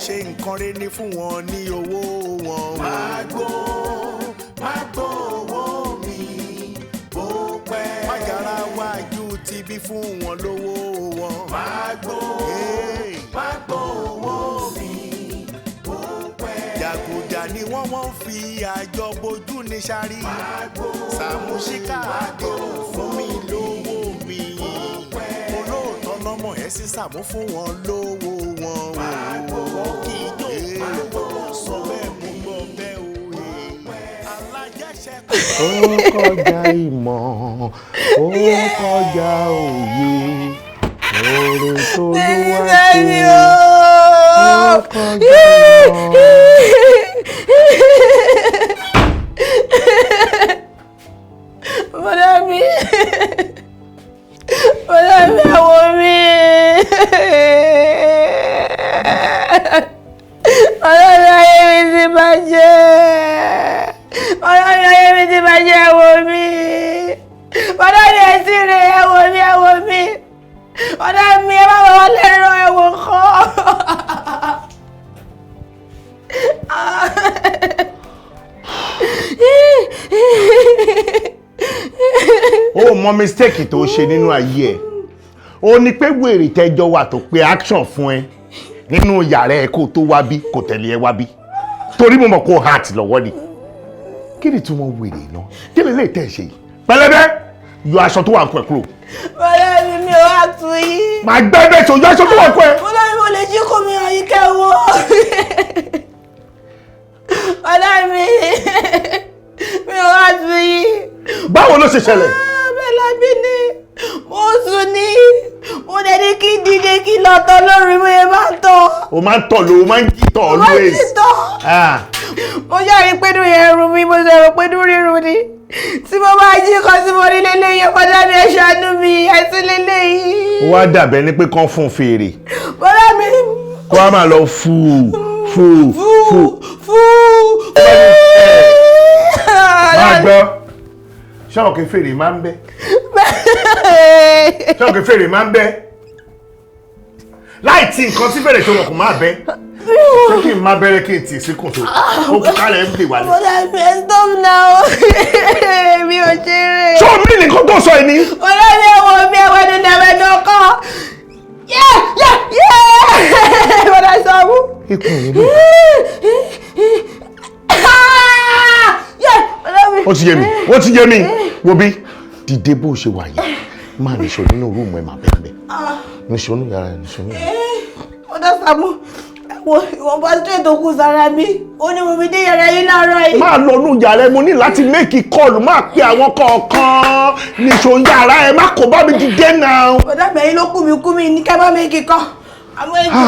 Ṣe nǹkan rẹ ní fún wọn ní owó wọn. Má gbó, má gbó owó mi bó pẹ́. Májàra wájú ti bí fún wọn lówó wọn. Má gbó, má gbó owó mi bó pẹ́. Jàgùjà ni wọ́n fi àjọ bojú ní sáré. Sàmúsíkà àdéhùn fún mi lówó mi. Olóòótọ́ lọ́mọ ẹ̀ sí Sàmú fún wọn lówó wọn. Wọ́n kì í jó olówó sọ bẹ́ẹ̀ mú gbọ́ bẹ́ẹ̀ o. Alájẹsẹ̀kù. Ó kọjá ìmọ̀, ó kọjá òye, oore tó lúwa ṣe, ó kọjá ìmọ̀. Bọ́dá mi, bọ́dá mi, àwọn mi. Bọ́dá mi, ayé mi ti bàjẹ́. Bọ́dá mi, ayé mi ti bàjẹ́, ẹ̀wọ̀ mi. Bọ́dá mi, ẹ̀sìn rẹ̀, ẹ̀wọ̀ mi, ẹ̀wọ̀ mi. Bọ́dá mi, ẹ má bàa lẹ́rọ ẹ̀wọ̀ kọ́. Ó mọ mistake tó ṣe nínú ayé ẹ. Ó ní pé wèrè tẹjọ wà tó pé action fún ẹ nínú yàrá ẹ kó tó wá bí kò tẹ̀lé ẹ wá bí, torí mo mọ̀ kó heart lọ́wọ́ ni. Kí ni túmọ̀ wèrè náà? Kí lè lè tẹ̀ ṣe yìí? Pẹlẹbẹ, yọ aṣọ tó wà ń kọ ẹ kúrò. Bọ́dá mi, mi ò wá tu yín. Màá gbẹ́ bẹ́ẹ̀ tó yọ aṣọ tó wà ń kọ ẹ. Bọ́dá mi, mo lè jí kó mi hàn yín kẹ́wọ́. Bọ́dá mi, mi ò wá tu yín. Báwo ló ṣe ṣẹlẹ̀? Bẹ́lábí ni mo sùn ní, mo dẹ̀ ní kí dìde kí lọ tọ̀ lórí, mo yẹ máa tọ̀. O máa ń tọ̀ ló, o máa ń jí tọ̀ Mo máa ń always. jí tọ̀. Ah. Mo ṣàrí pé inú yẹn run mi, mo sọ̀rọ̀ pé inú rírun ni. Tí mo bá jí kan tí mo rí lélẹ́yìn, bọ́dá mi, ẹ ṣàánú mi, ẹ sí lélẹ́yìn. Ó wá dàbẹ́ ni pé kán fún fèrè. Bọ́dá mi. Kó a máa lọ fúù fúù fúù. Fúù fúù. Máa gbọ́, ṣé kí fèrè máa ń bẹ́? Ṣé kí fèrè máa ń bẹ́? Láì tí nǹkan sí fèrè tó wọ̀ kò máa bẹ́. Ṣé kí n má bẹ́rẹ̀ kí n tì síkùn tó? Ó kú kálẹ̀ ń bè wálé. Bọ́dá mi, ẹ stop now. Mi ò ṣeré. Ṣé o mí nìkan tó sọ ẹ ní? Bọ́dá mi, ẹ̀wọ̀n mi, ẹ̀wọ̀n ní ẹ̀wọ̀n ní ọkọ. Yẹ́ yẹ́ yẹ́! Bọ́dá Sàámú. Ikùn mi ló. Yẹ́! Bọ́dá mi. Ó ti yé mi, ó ti yé mi. Wo bí dìde bó ṣe wà yìí, máa nìṣó nínú rúùmù ẹ̀, máa bẹ́ẹ̀ bẹ́ẹ̀. Nìṣó nínú yàrá ẹ̀, nìṣó nínú yàrá. Bọ́dá Sàámú, wo ìwọ̀nba straight tó kù sára mi, ó ní mo fi dé yàrá yín láàárọ̀ yìí. Máa lọ nú yàrá ẹ, mo ní láti make call, máa pe àwọn kọ̀ọ̀kan. Nìṣó yàrá ẹ, má kó bá mi, dìde náà. Bọ́dá mi, ẹ̀yin ló kú mi kú mi ní kẹ́ bá mi kíkọ́. Àmọ́ ẹ̀ jù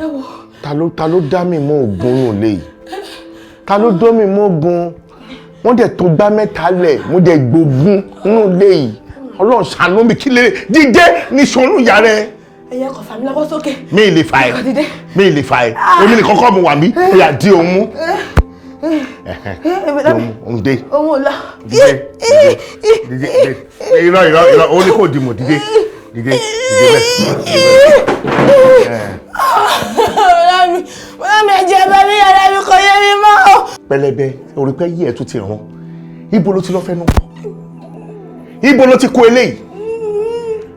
ẹ wò. Ta ló dá mi mọ́ ògùn nù léyìí? Ta ló dá mi mọ́ ògùn? Wọ́n dẹ̀ tó gbá mẹ́ta lẹ̀, mo dẹ̀ gbógun nù léyìí. Ọlọ́run ṣàánú mi, kí lè dìde nìṣó nù yàrá ẹ. Ẹ̀yẹ kò fà mí lọ́wọ́ sókè. Mi ì lè fà ẹ́. Kò dìde. Mi ì lè fà ẹ́. Èmi nìkan kọ́ mo wà mí. Ó yá, di òun mú. Di òun mú, òun dé. Òun ò lọ. Dìde, dìde, dìde, dìde. Irọ́, irọ́, irọ́, ó ní kò dìmọ̀, dìde, dìde, dìde bẹ́ẹ̀. Bọ́dá mi, bọ́dá mi, ẹ̀jẹ̀ bá mi yàrá mi kò yé mi mọ́. Pẹlẹbẹ, orí pé yí ẹ tún ti rún. Ibo ló ti lọ fẹnu kọ? Ibo ló ti kó eléyìí?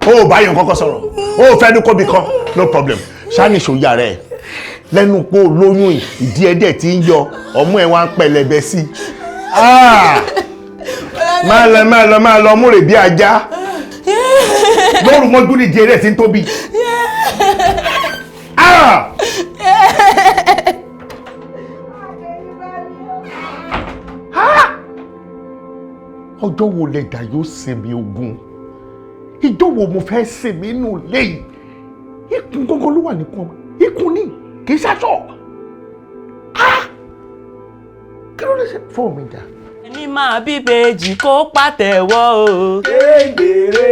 O ò bá yàn kọ́kọ́ sọ̀rọ̀, o ò fẹnu kó bi kan. No problem, ṣáà nìṣó yàrá ẹ lẹ́nu pé o lóyún, ìdí ẹ dẹ̀ ti ń yọ, ọmú ẹ wá ń pẹlẹbẹ sí i. Máa lọ, máa lọ, máa lọ múrè bí ajá lóru mọ́jú ní ìdí ẹ dẹ̀ ti ń tóbi. Ah! Ọjọ́ wo lẹ̀dá yóò sinmi ogun? Ìjọ́ wo mo fẹ́ sinmi inú ilé yìí? Ikùn gógó ló wà níkùn ọmọ, ikùn ní kì í ṣaṣọ. Ah! Kí ló lè ṣe fóònù mi dà? Ẹni máa bí bèjì kó pàtẹ́wọ́ o. Kéńdéré.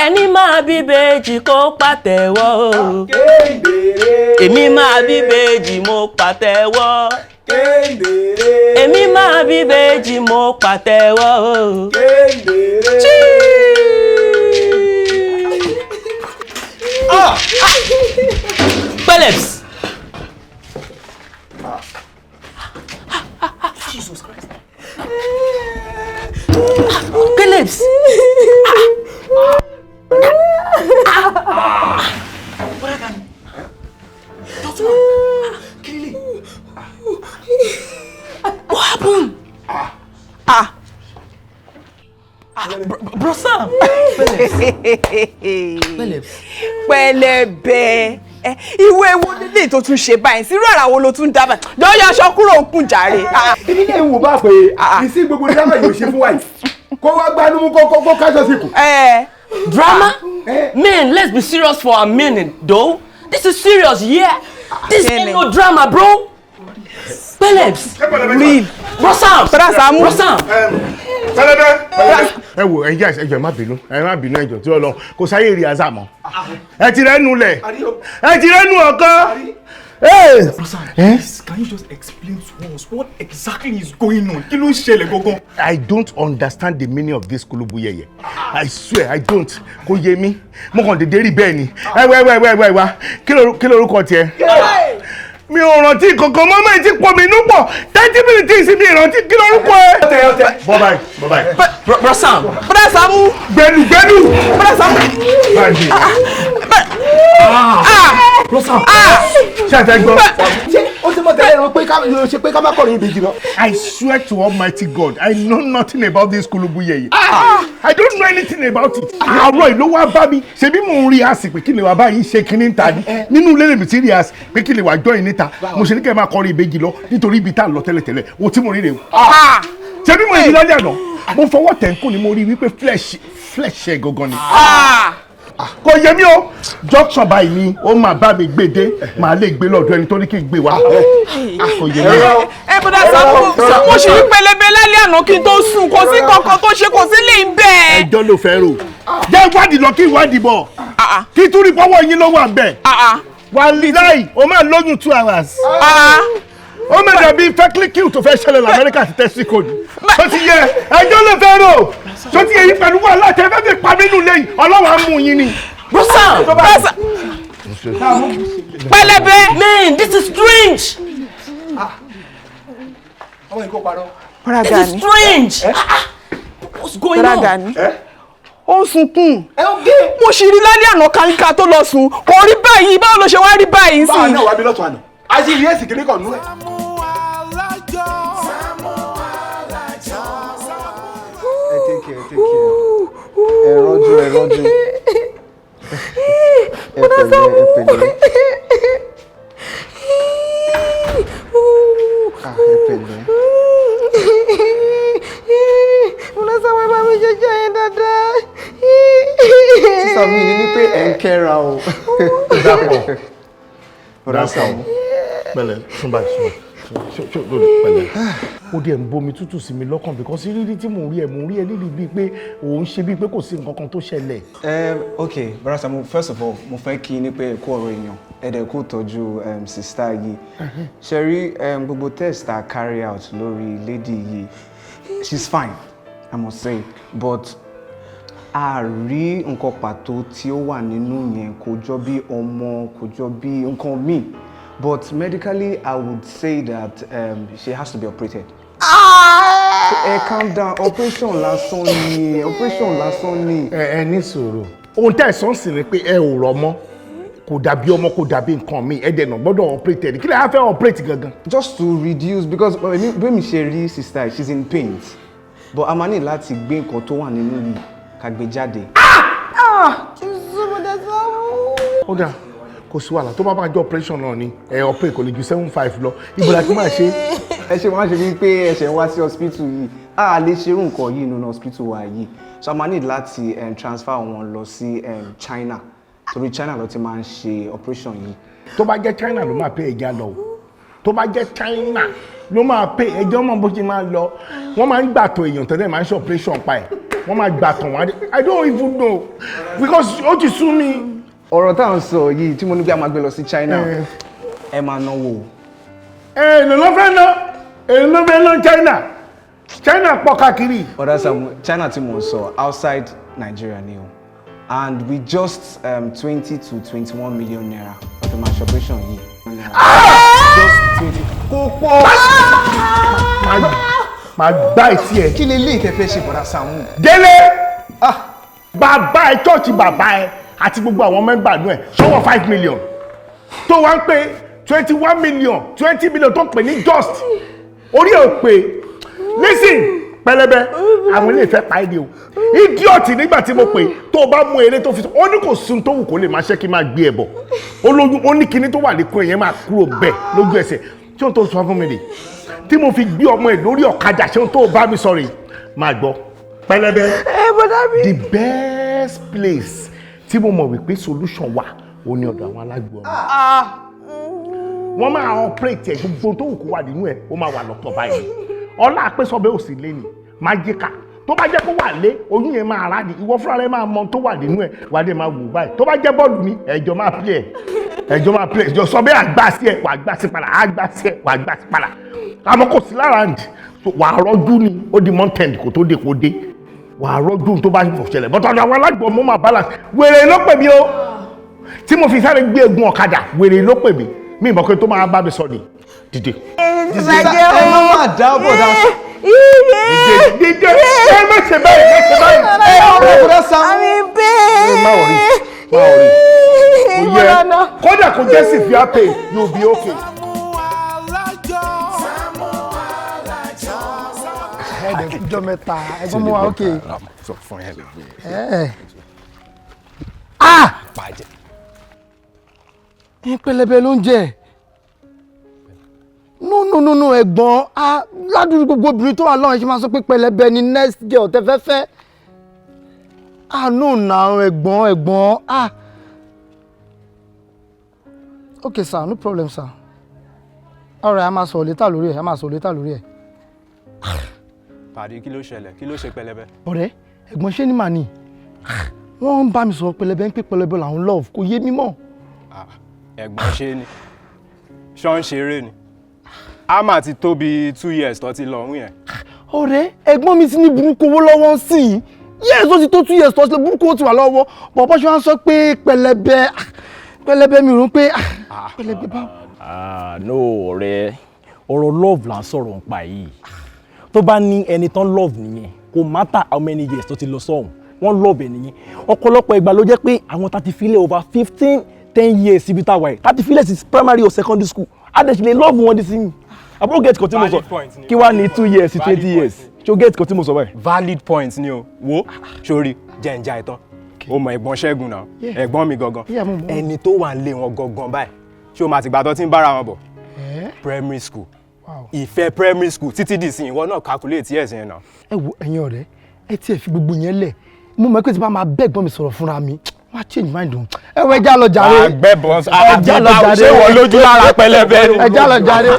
Ẹni máa bí bèjì kó pàtẹ́wọ́ o. Kéńdéré. Èmi máa bí bèjì, mo pàtẹ́wọ́. Kéńdéré. Èmi máa bí bèjì, mo pàtẹ́wọ́ o. Kéńdéré. Phillips. Jesus Christ. Phillips. What happened? Ah. Bro Sam. Phillips. Pẹlẹbẹ, ìwé wo nílé tó tún ṣe báyìí? Sírú àrà wo ló tún dá báyìí? Jọyọ aṣọ kúrò ń kùn jàre. Ibi náà ń wò bá pé ìsí gbogbo dírámà yóò ṣe fún wa yìí. Kó wá gbanú mú kó káṣọ sí kù. Drama? Man, let's be serious for a minute, though. This is serious, yeah. This ain't no drama, bro. Phillips. Real. Bro Sam. Bro Sam. Bro Sam. Pẹlẹbẹ. Ẹ wo, ẹ jẹ́ ẹ má bínú, ẹ má bínú, ẹjọ́ tí ó lọ kò sáyé rí àzà mọ́. Ẹ ti rẹ́nu lẹ̀, ẹ ti rẹ́nu ọ̀kan. Bro Sam, please, can you just explain to us what exactly is going on? Kí ló ń ṣẹlẹ̀ gangan? I don't understand the meaning of this kulubu yẹyẹ. I swear I don't. Kò yé mi. Mo kàn dédé rí bẹ́ẹ̀ ni. Ẹ wá wá wá wá wá. Kí lorúkọ tiẹ̀? Mi ò rántí kankan mọ́, mẹ́rin tí pọ̀ mi inú pọ̀. 30 minutes mi ìrántí kí lorúkọ ẹ. Bọ́ báyìí, bọ́ báyìí. Bro Sam. Bro Sam. Gbẹ̀lú gbẹ̀lú. Bro Sam. Báyìí. Bro Sam. Ṣé ẹ fẹ́ gbọ́? Ṣé ó ti mọ tẹ́lẹ̀ ẹran pé ká ṣe pé ká má kọrin ìbejì lọ? I swear to Almighty God, I know nothing about this kulubu yẹyẹ. I don't know anything about it. Àárọ̀ yìí ló wá bá mi. Ṣebí mò ń rí àsì pé kí lè wá báyìí ṣe kinní níta ni. Nínú ilé lèmi ti rí àsì pé kí lè wá join níta. Mo ṣe ní kẹ́ ẹ máa kọrin ìbejì lọ nítorí ibi tá a lọ tẹ́lẹ̀tẹ́lẹ̀. O tí mo rí rè o. Ṣebí mo rí lálẹ́ àná. Mo fọwọ́ tẹ̀ ń kún ni mo rí wípé flesh flesh ẹ̀ gangan ni. Kò yẹ mí o. Junction báyìí ni ó máa bá mi gbé dé, màá lè gbé lọ́dọ̀ ẹni tó ní kí n gbé wá. Kò yẹ mí o. Ẹ bọ́dà Sàámú, mo ṣì rí pẹlẹbẹ lálẹ́ àná kí n tó sùn, kò sí kankan tó ṣe, kò sí lè ń bẹ́ẹ̀. Ẹjọ́ ló fẹ́ rò. Jẹ́ ìwádìí lọ kí ìwádìí bọ̀. Kí túrí pọ́wọ́ yín ló wà bẹ́ẹ̀. Wàláì, o máa lóyún 2 hours. Ó máa dàbí fẹ́kílíkì tó fẹ́ ṣẹlẹ̀ lamẹ́ríkà àti tẹ́síkò ni. Tó ti yẹ ẹjọ́ ló fẹ́ rò. Tó ti yẹ yín pẹ̀lú wàhálà tẹ́ fẹ́ fi pa mí nù lẹ́yìn. Ọlọ́run á mú yín ni. Bro Sam. Pẹlẹbẹ. Man, this is strange. Ọmọ yìí kò parọ́. This is strange. What's going on? Gani. Ó ń sunkún. Ẹ ó gé. Mo ṣì rí lálẹ́ àná kàńkà tó lọ sùn. Kò rí báyìí, báwo ló ṣe wá rí báyìí Báwa sí? náà wá bí lọ́tọ̀ àná. A ṣe ìrí èsì kìíní kan nú ẹ̀. Ẹ take care, take care. Ẹ rọ́jú, ẹ rọ́jú. Ẹ pẹ̀lẹ́, ẹ pẹ̀lẹ́. Ah, ẹ pẹ̀lẹ́. Bọ́dà Sàámú, ẹ bá mi jẹjẹ yẹn dáadáa. Sísá mi ní pé ẹ ń kẹ́ra o. Dàpọ̀. Bọ́dà Sàámú. Pẹ̀lẹ́, sún báyìí, sún báyìí. Ṣé lórí pẹ̀lẹ́. Ó dẹ̀ ń bomi tútù sí mi lọ́kàn because rírí tí mò ń rí ẹ, mò ń rí ẹ lílì bíi pé òun ṣe bíi pé kò sí nǹkan kan tó ṣẹlẹ̀. Ok, Bọ́dà Sàámú, first of all, mo fẹ́ kí ní pé ẹ kú ọ̀rọ̀ èèyàn, ẹ dẹ̀ kú tọ́jú sister yìí. Ṣé rí gbogbo test tá a carry out lórí lady yìí, she's fine, I must say, but a rí nǹkan pàtó tí ó wà nínú yẹn, kò jọ bí ọmọ, kò jọ bí nǹkan míì, but medically I would say that she has to be operated. Ẹ calm down, operation lásán ni, operation lásán ni. Ẹ ní sùúrù. Ohun tẹ́ ẹ̀ sọ́n sì ni pé ẹ ò rọ̀ mọ́, kò dàbí ọmọ, kò dàbí nǹkan míì, ẹ dẹ̀ nà gbọ́dọ̀ operate ẹ̀. Kí lè á fẹ́ operate gangan? Just to reduce, because bí mi ṣe rí sister, she's in pain, but a máa ní láti gbé nǹkan tó wà nínú yìí ká gbé jáde. Jésù, Bọ́dà Sàámú. Ó dà, kò sí wàhálà, tó bá máa jẹ́ operation náà ni ẹ operate, kò lè ju 7,500 lọ. Ibo la ti máa ṣe? Ẹ ṣe wọ́n á ṣe bíi pé ẹ ṣẹ̀ ń wá sí hospital yìí, a lè ṣerú nǹkan yìí nínú hospital wa yìí, so a máa ní láti transfer wọn lọ sí China, torí China ló ti máa ń ṣe operation yìí. Tó bá jẹ́ China ló máa pay, ẹja lọ o. Tó bá jẹ́ China ló máa pay, ẹjọ́ mọ̀ bó ṣe máa lọ. Wọ́n máa ń gbàtọ̀ èèyàn tẹ́lẹ̀ máa ń ṣe operation pa ẹ̀, wọ́n máa gbàtọ̀ wọn. I don't even know because ó ti sú mi. Ọ̀rọ̀ tá à ń sọ yìí tí mo ní pé a máa gbé lọ sí China, ẹ máa náwó o. Èlò ló fẹ́ ná? Èlò ló fẹ́ ná China? China pọ̀ káàkiri. Bọ́dà Sàámú, China tí mo ń sọ, outside Nigeria ni o. And with just 20 to 21 million naira wọ́n fi máa ṣe operation yìí. Just 20, kò pọ̀. Màá gbá etí ẹ. Kí lè lè tẹ fẹ́ ṣe, bọ̀dá Sàámú? Délé, bàbá ẹ, church bàbá ẹ àti gbogbo àwọn member nù ẹ ṣọwọ́ 5 million tó wá ń pè 21 million, 20 million tó ń pè ní just. Orí ẹ ò pé. Listen, pẹlẹbẹ, àwọn ilé ìfẹ́ pa ẹ́ ni o, idiot. Nígbà tí mo pè tó o bá mú eré tó fi sọ, ó ní kò sun tó wù kó lè máa ṣe kí n máa gbé ẹ bọ̀. Ó lóyún, ó ní kinní tó wà ní kún ẹ̀yẹn máa kúrò bẹ́ẹ̀ lójú ẹsẹ̀. Tí ohun tó sọ fún mi rè tí mo fi gbé ọmọ ẹ lórí ọ̀kadà, ṣé ohun tó bá mi sọ rè? Máa gbọ́, pẹlẹbẹ. Ẹ bọ́dá mi. The best place tí mo mọ̀ wípé solution wà, ó ní ọ̀dọ̀ àwọn alágbo ọmọ. Wọ́n máa operate ẹ̀, gbogbo tó wù kó wà nínú ẹ̀, ó máa wà lọ́tọ̀ báyìí. Ọlá àpèsọ́bẹ̀ ò sì lé ní máa jẹ́ ká tó bá jẹ́ kó wà lé oyún yẹn máa rà ní. Ìwọ fúnra rẹ máa mọ tó wà nínú ẹ̀, wà á dé máa wò báyìí. Tó bá jẹ́ bọ́ọ̀lù ni, ẹ̀jọ̀ máa play ẹ̀, ẹ̀jọ̀ máa play ẹ̀. Jọ sọ bẹ́ẹ̀, àgbà sí ẹ̀, wà á gbà sí padà, àgbà sí ẹ̀, wà á gbà sí padà. Àmọ́ kò sí lára ǹdí, wà á rọ́jú ni. Ó di mountain kò tó dé, kó dé, wà á rọ́jú tó bá ṣẹlẹ̀ bọ́tọ̀. Àwọn alágbọ̀n mo máa balance. Wèrè ló pè mí o tí mo fi sáré gbé egun ọ̀kadà. Wèrè ló pè mí, mi ìmọ̀ pé tó máa bá mi sọ ni. Dìde. Ẹ má má dá bọ̀dá. Dìde, dìde. Ẹ má ṣe báyìí, má ṣe báyìí. Ẹ ọ̀rọ̀ bọ̀dá Sàámú. Àmì bẹ́ẹ̀. Má worry, má worry. Kò yẹ kódà kò jẹ́ severe pain, you will be okay. Ẹ̀ẹ́dẹ̀ kújọ́ mẹ́ta, ẹ̀gbọ́n mú wa, ókè. Sọ fún ẹ lè Ẹ̀ ah bàjẹ́. Ẹ pẹlẹbẹ ló ń jẹ. No, no, no, no, ẹ̀gbọ́n, ah, ládùúgbò gbogbo obìnrin tó wà lọ́wọ́ ẹ ṣe máa sọ pé pẹlẹbẹ ni next girl tẹ fẹ́ fẹ́. Ah, no na, ẹ̀gbọ́n, ẹ̀gbọ́n, ah, okay sir, no problem sir. Alright, a máa sọ̀rọ̀ later lórí ẹ̀, a máa sọ̀rọ̀ later lórí ẹ̀. Pàdé, kí ló ṣẹlẹ̀? Kí ló ṣe pẹlẹbẹ? Ọ̀rẹ́, ẹ̀gbọ́n, ṣé ní màá ní wọ́n ń bá mi sọ̀rọ̀ pẹlẹbẹ, ń pè pẹlẹbẹ làwọn love, kò yé mi mọ́. Ah, ẹ̀gbọ́n, ṣe ni ṣọ́ ń ṣeré ni? A máa ti tó bí 2 years tó ti lọ ọ̀hún yẹn. Ọ̀rẹ́, ẹ̀gbọ́n mi ti ní burúkú owó lọ́wọ́ sí i. Yes, ó ti tó 2 years tó ti burúkú owó ti wà lọ́wọ́. Bọ̀bọ́, ṣé wọ́n sọ pé pẹlẹbẹ, ah, pẹlẹbẹ, mi rò pé, ah, pẹlẹbẹ báwo. Ah no, ọ̀rẹ́, ọ̀rọ̀ love là ń sọ̀rọ̀ nípa yìí. Tó bá ní ẹni tán love nìyẹn, kò matter how many years tó ti lọ sọ́hùn, wọ́n love ẹ̀ nìyẹn. Ọ̀pọ̀lọpọ̀ ìgbà ló jẹ́ pé àwọn tá ti filẹ̀ over 15, 10 years síbi táwa yìí, tá ti filẹ̀ sí primary or secondary school, á dẹ̀ sì lè love wọn dí sí mi. Àbúrò, get kan tí mo sọ? Valid point ni. Kí wàá ní 2 years sí Valid 20 years? Ṣó get kan tí mo sọ báyìí? Valid point ni o. Wo, sórí jẹ́njá ìtàn, o mọ ẹ̀gbọ́n Ṣẹ́gun náà? Yeah. Ẹ̀gbọ́n mi gangan. Yeah, mo mọ̀. Ẹni tó wà nílé wọn gangan báyìí, ṣé o máa ti gbà tó ti ń bára wọn bọ̀ Eh? primary school? Wow. Ìfẹ́ primary school títí dì sí, ìwọ náà calculate years yẹn náà. Ẹ wo, ẹ̀yin ọ̀rẹ́, ẹ tiẹ̀ fi gbogbo yẹn lẹ̀. Mo mọ̀ pé tí bá máa bẹ́ ẹ̀gbọ́n mi sọ̀rọ̀ fúnra mi, wọ́n á change mind òun. Ẹ wo, ẹ já lọ jàre. Àgbẹ̀bọ̀n. Ẹ já lọ jàre. Ṣé wọ́n lójú lára pẹlẹbẹ ni? Ẹ já lọ jàre.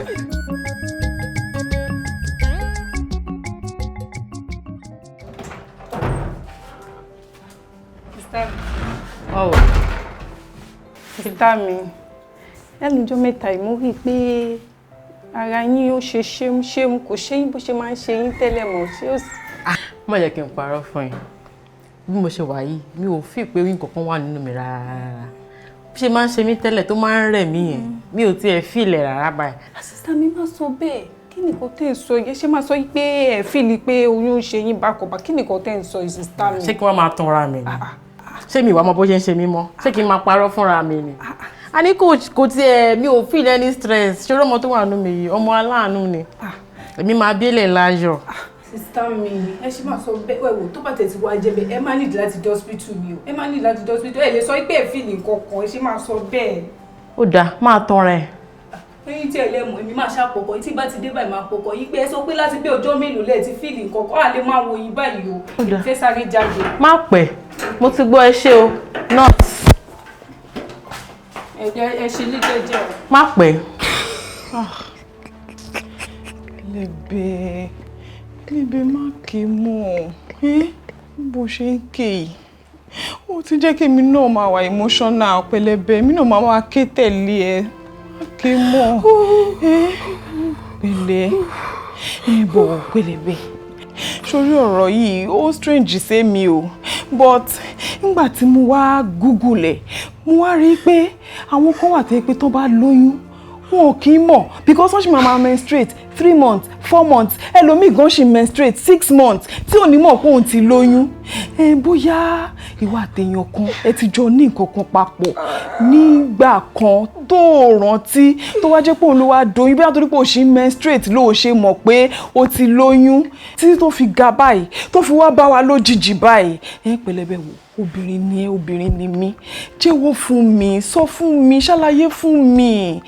Oh. Sister mi, lẹ́nu ọjọ́ mẹ́ta yìí, mo rí i pé ara yín ó ṣe ṣémú ṣémú, kò ṣe yín bó ṣe máa ń ṣe yín tẹ́lẹ̀ mọ́. Ṣé ó sì? Má jẹ́ kí n parọ́ fún yín. Bí mo ṣe wà yìí, mi ò fi pé nǹkan kan wà nínú mi rárá. Bí ṣe máa ń ṣe mí tẹ́lẹ̀ tó máa ń rẹ̀ mí yẹn, mi ò tiẹ̀ feel ẹ̀ rárá báyìí. Sister mi, má sọ bẹ́ẹ̀. Kí ni nǹkan tẹ́ ń sọ yìí? Ṣé máa sọ yìí pé ẹ feel pé oyún ń ṣe yín bákọ̀bá? Kí ni nǹkan tẹ́ ń sọ yìí, sister mi? Ṣé kí wọ́n máa tanra mi ni? Ṣé mi ìwà mọ bó ṣe ń ṣe mí mọ́? Ṣé kí n máa parọ́ fúnra mi ni? A ní kò tiẹ̀, mi ò feel any stress. Ṣé ọmọ tó wà nínú mi yìí, ọmọ aláàánú ni. Èmi máa bílẹ̀ láyọ̀. Sister mi, ẹ ṣe máa sọ bẹ́ẹ̀. Ẹ wò, tó bá tẹ̀ ti wá jẹ́ bẹ́ẹ̀, ẹ máa nídìí láti dé hospital ni o. Ẹ máa nídìí láti dé hospital. Ẹ lè sọ pé ẹ feel nǹkan kan. Ẹ ṣe máa sọ bẹ́ẹ̀? Ó dáa, máa tanra ẹ̀. Ẹ̀yin tí ẹ lẹ́mọ̀, èmi máa ṣàpọ̀kọ̀ tí bá ti dé báyìí, máa pọ̀kọ̀ yìí pé ẹ sọ pé láti bí ọjọ́ mélòó lẹ́ẹ̀ ti feel nǹkan kan. Á lè máa wo yín báyìí o. Fẹ́ sáré jáde. Má pẹ́, mo ti gbọ́, ẹ ṣé o nurse. Ẹ jẹ́ ẹ ṣe ní jẹ́jẹ́ o. Má pẹ́. Pẹlẹbẹ, Pẹlẹbẹ, má ké mọ́ ẹ bó ṣe ń ké yìí. Ó ti jẹ́ kí èmi náà máa wà emotional. Pẹlẹbẹ, èmi náà máa wá ké tẹ̀lé ẹ. Má ké mọ́ ẹ, pẹ̀lẹ́ ẹ bọ̀. Pẹlẹbẹ, sórí ọ̀rọ̀ yìí, ó strange sí mi o, but Nígbà tí mo wá Google ẹ̀, mo wá rí i pé àwọn kan wà tó yẹ pé tó bá lóyún, wọn ò kì í mọ̀ because wọ́n sì máa menstruate 3 months, 4 months, ẹlòmíì gan ṣì menstruate 6 months tí ò ní mọ̀ pé òun ti lóyún. Ẹ bóyá ìwà àtẹ̀yàn kan ẹ ti jọ ní nǹkan kan papọ̀ nígbà kan tó o rántí, tó wá jẹ́ pé òun ló wá doyún, bóyá torí pé o ṣì ń menstruate ló o ṣe mọ̀ pé o ti lóyún, títí tó fi ga báyìí, tó fi wá bá wa lójijì báyìí. Ẹ pẹlẹbẹ, wò, obìnrin ni ẹ, obìnrin ni mí, jẹ́wọ́ fún mi, sọ fún mi, ṣàlàyé fún mi.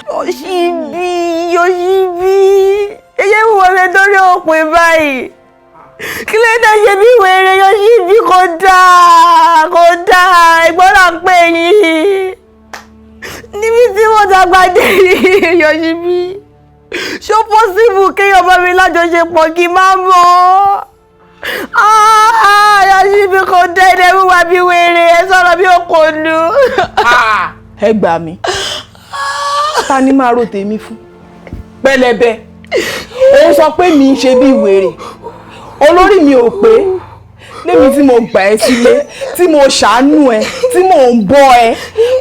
Yoshibi, Yoshibi, ẹyẹ wọ mi torí òpin báyìí. Kí ló dé ṣe bí wèrè, Yoshibi? Kò dáa, kò dáa. Ẹ̀gbọ́n là ń pè yín níbi tí mo dàgbà dé yìí. Yoshibi, ṣó possible kéèyàn bá mi lájọṣepọ̀ kí n má mọ̀? Yoshibi, kò dá, ẹ̀dẹ̀ wíwá bí wèrè, ẹ sọ̀rọ̀ bí òpònú. Ẹ gbà mí, ta ni máa ro tèmi fún? Pẹlẹbẹ, òun sọ pé mi ń ṣe bí wèrè, olórí mi ò pé. Lémi tí mo gbà ẹ́ sílé, tí mo ṣàánú ẹ, tí mò ń bọ́ ẹ,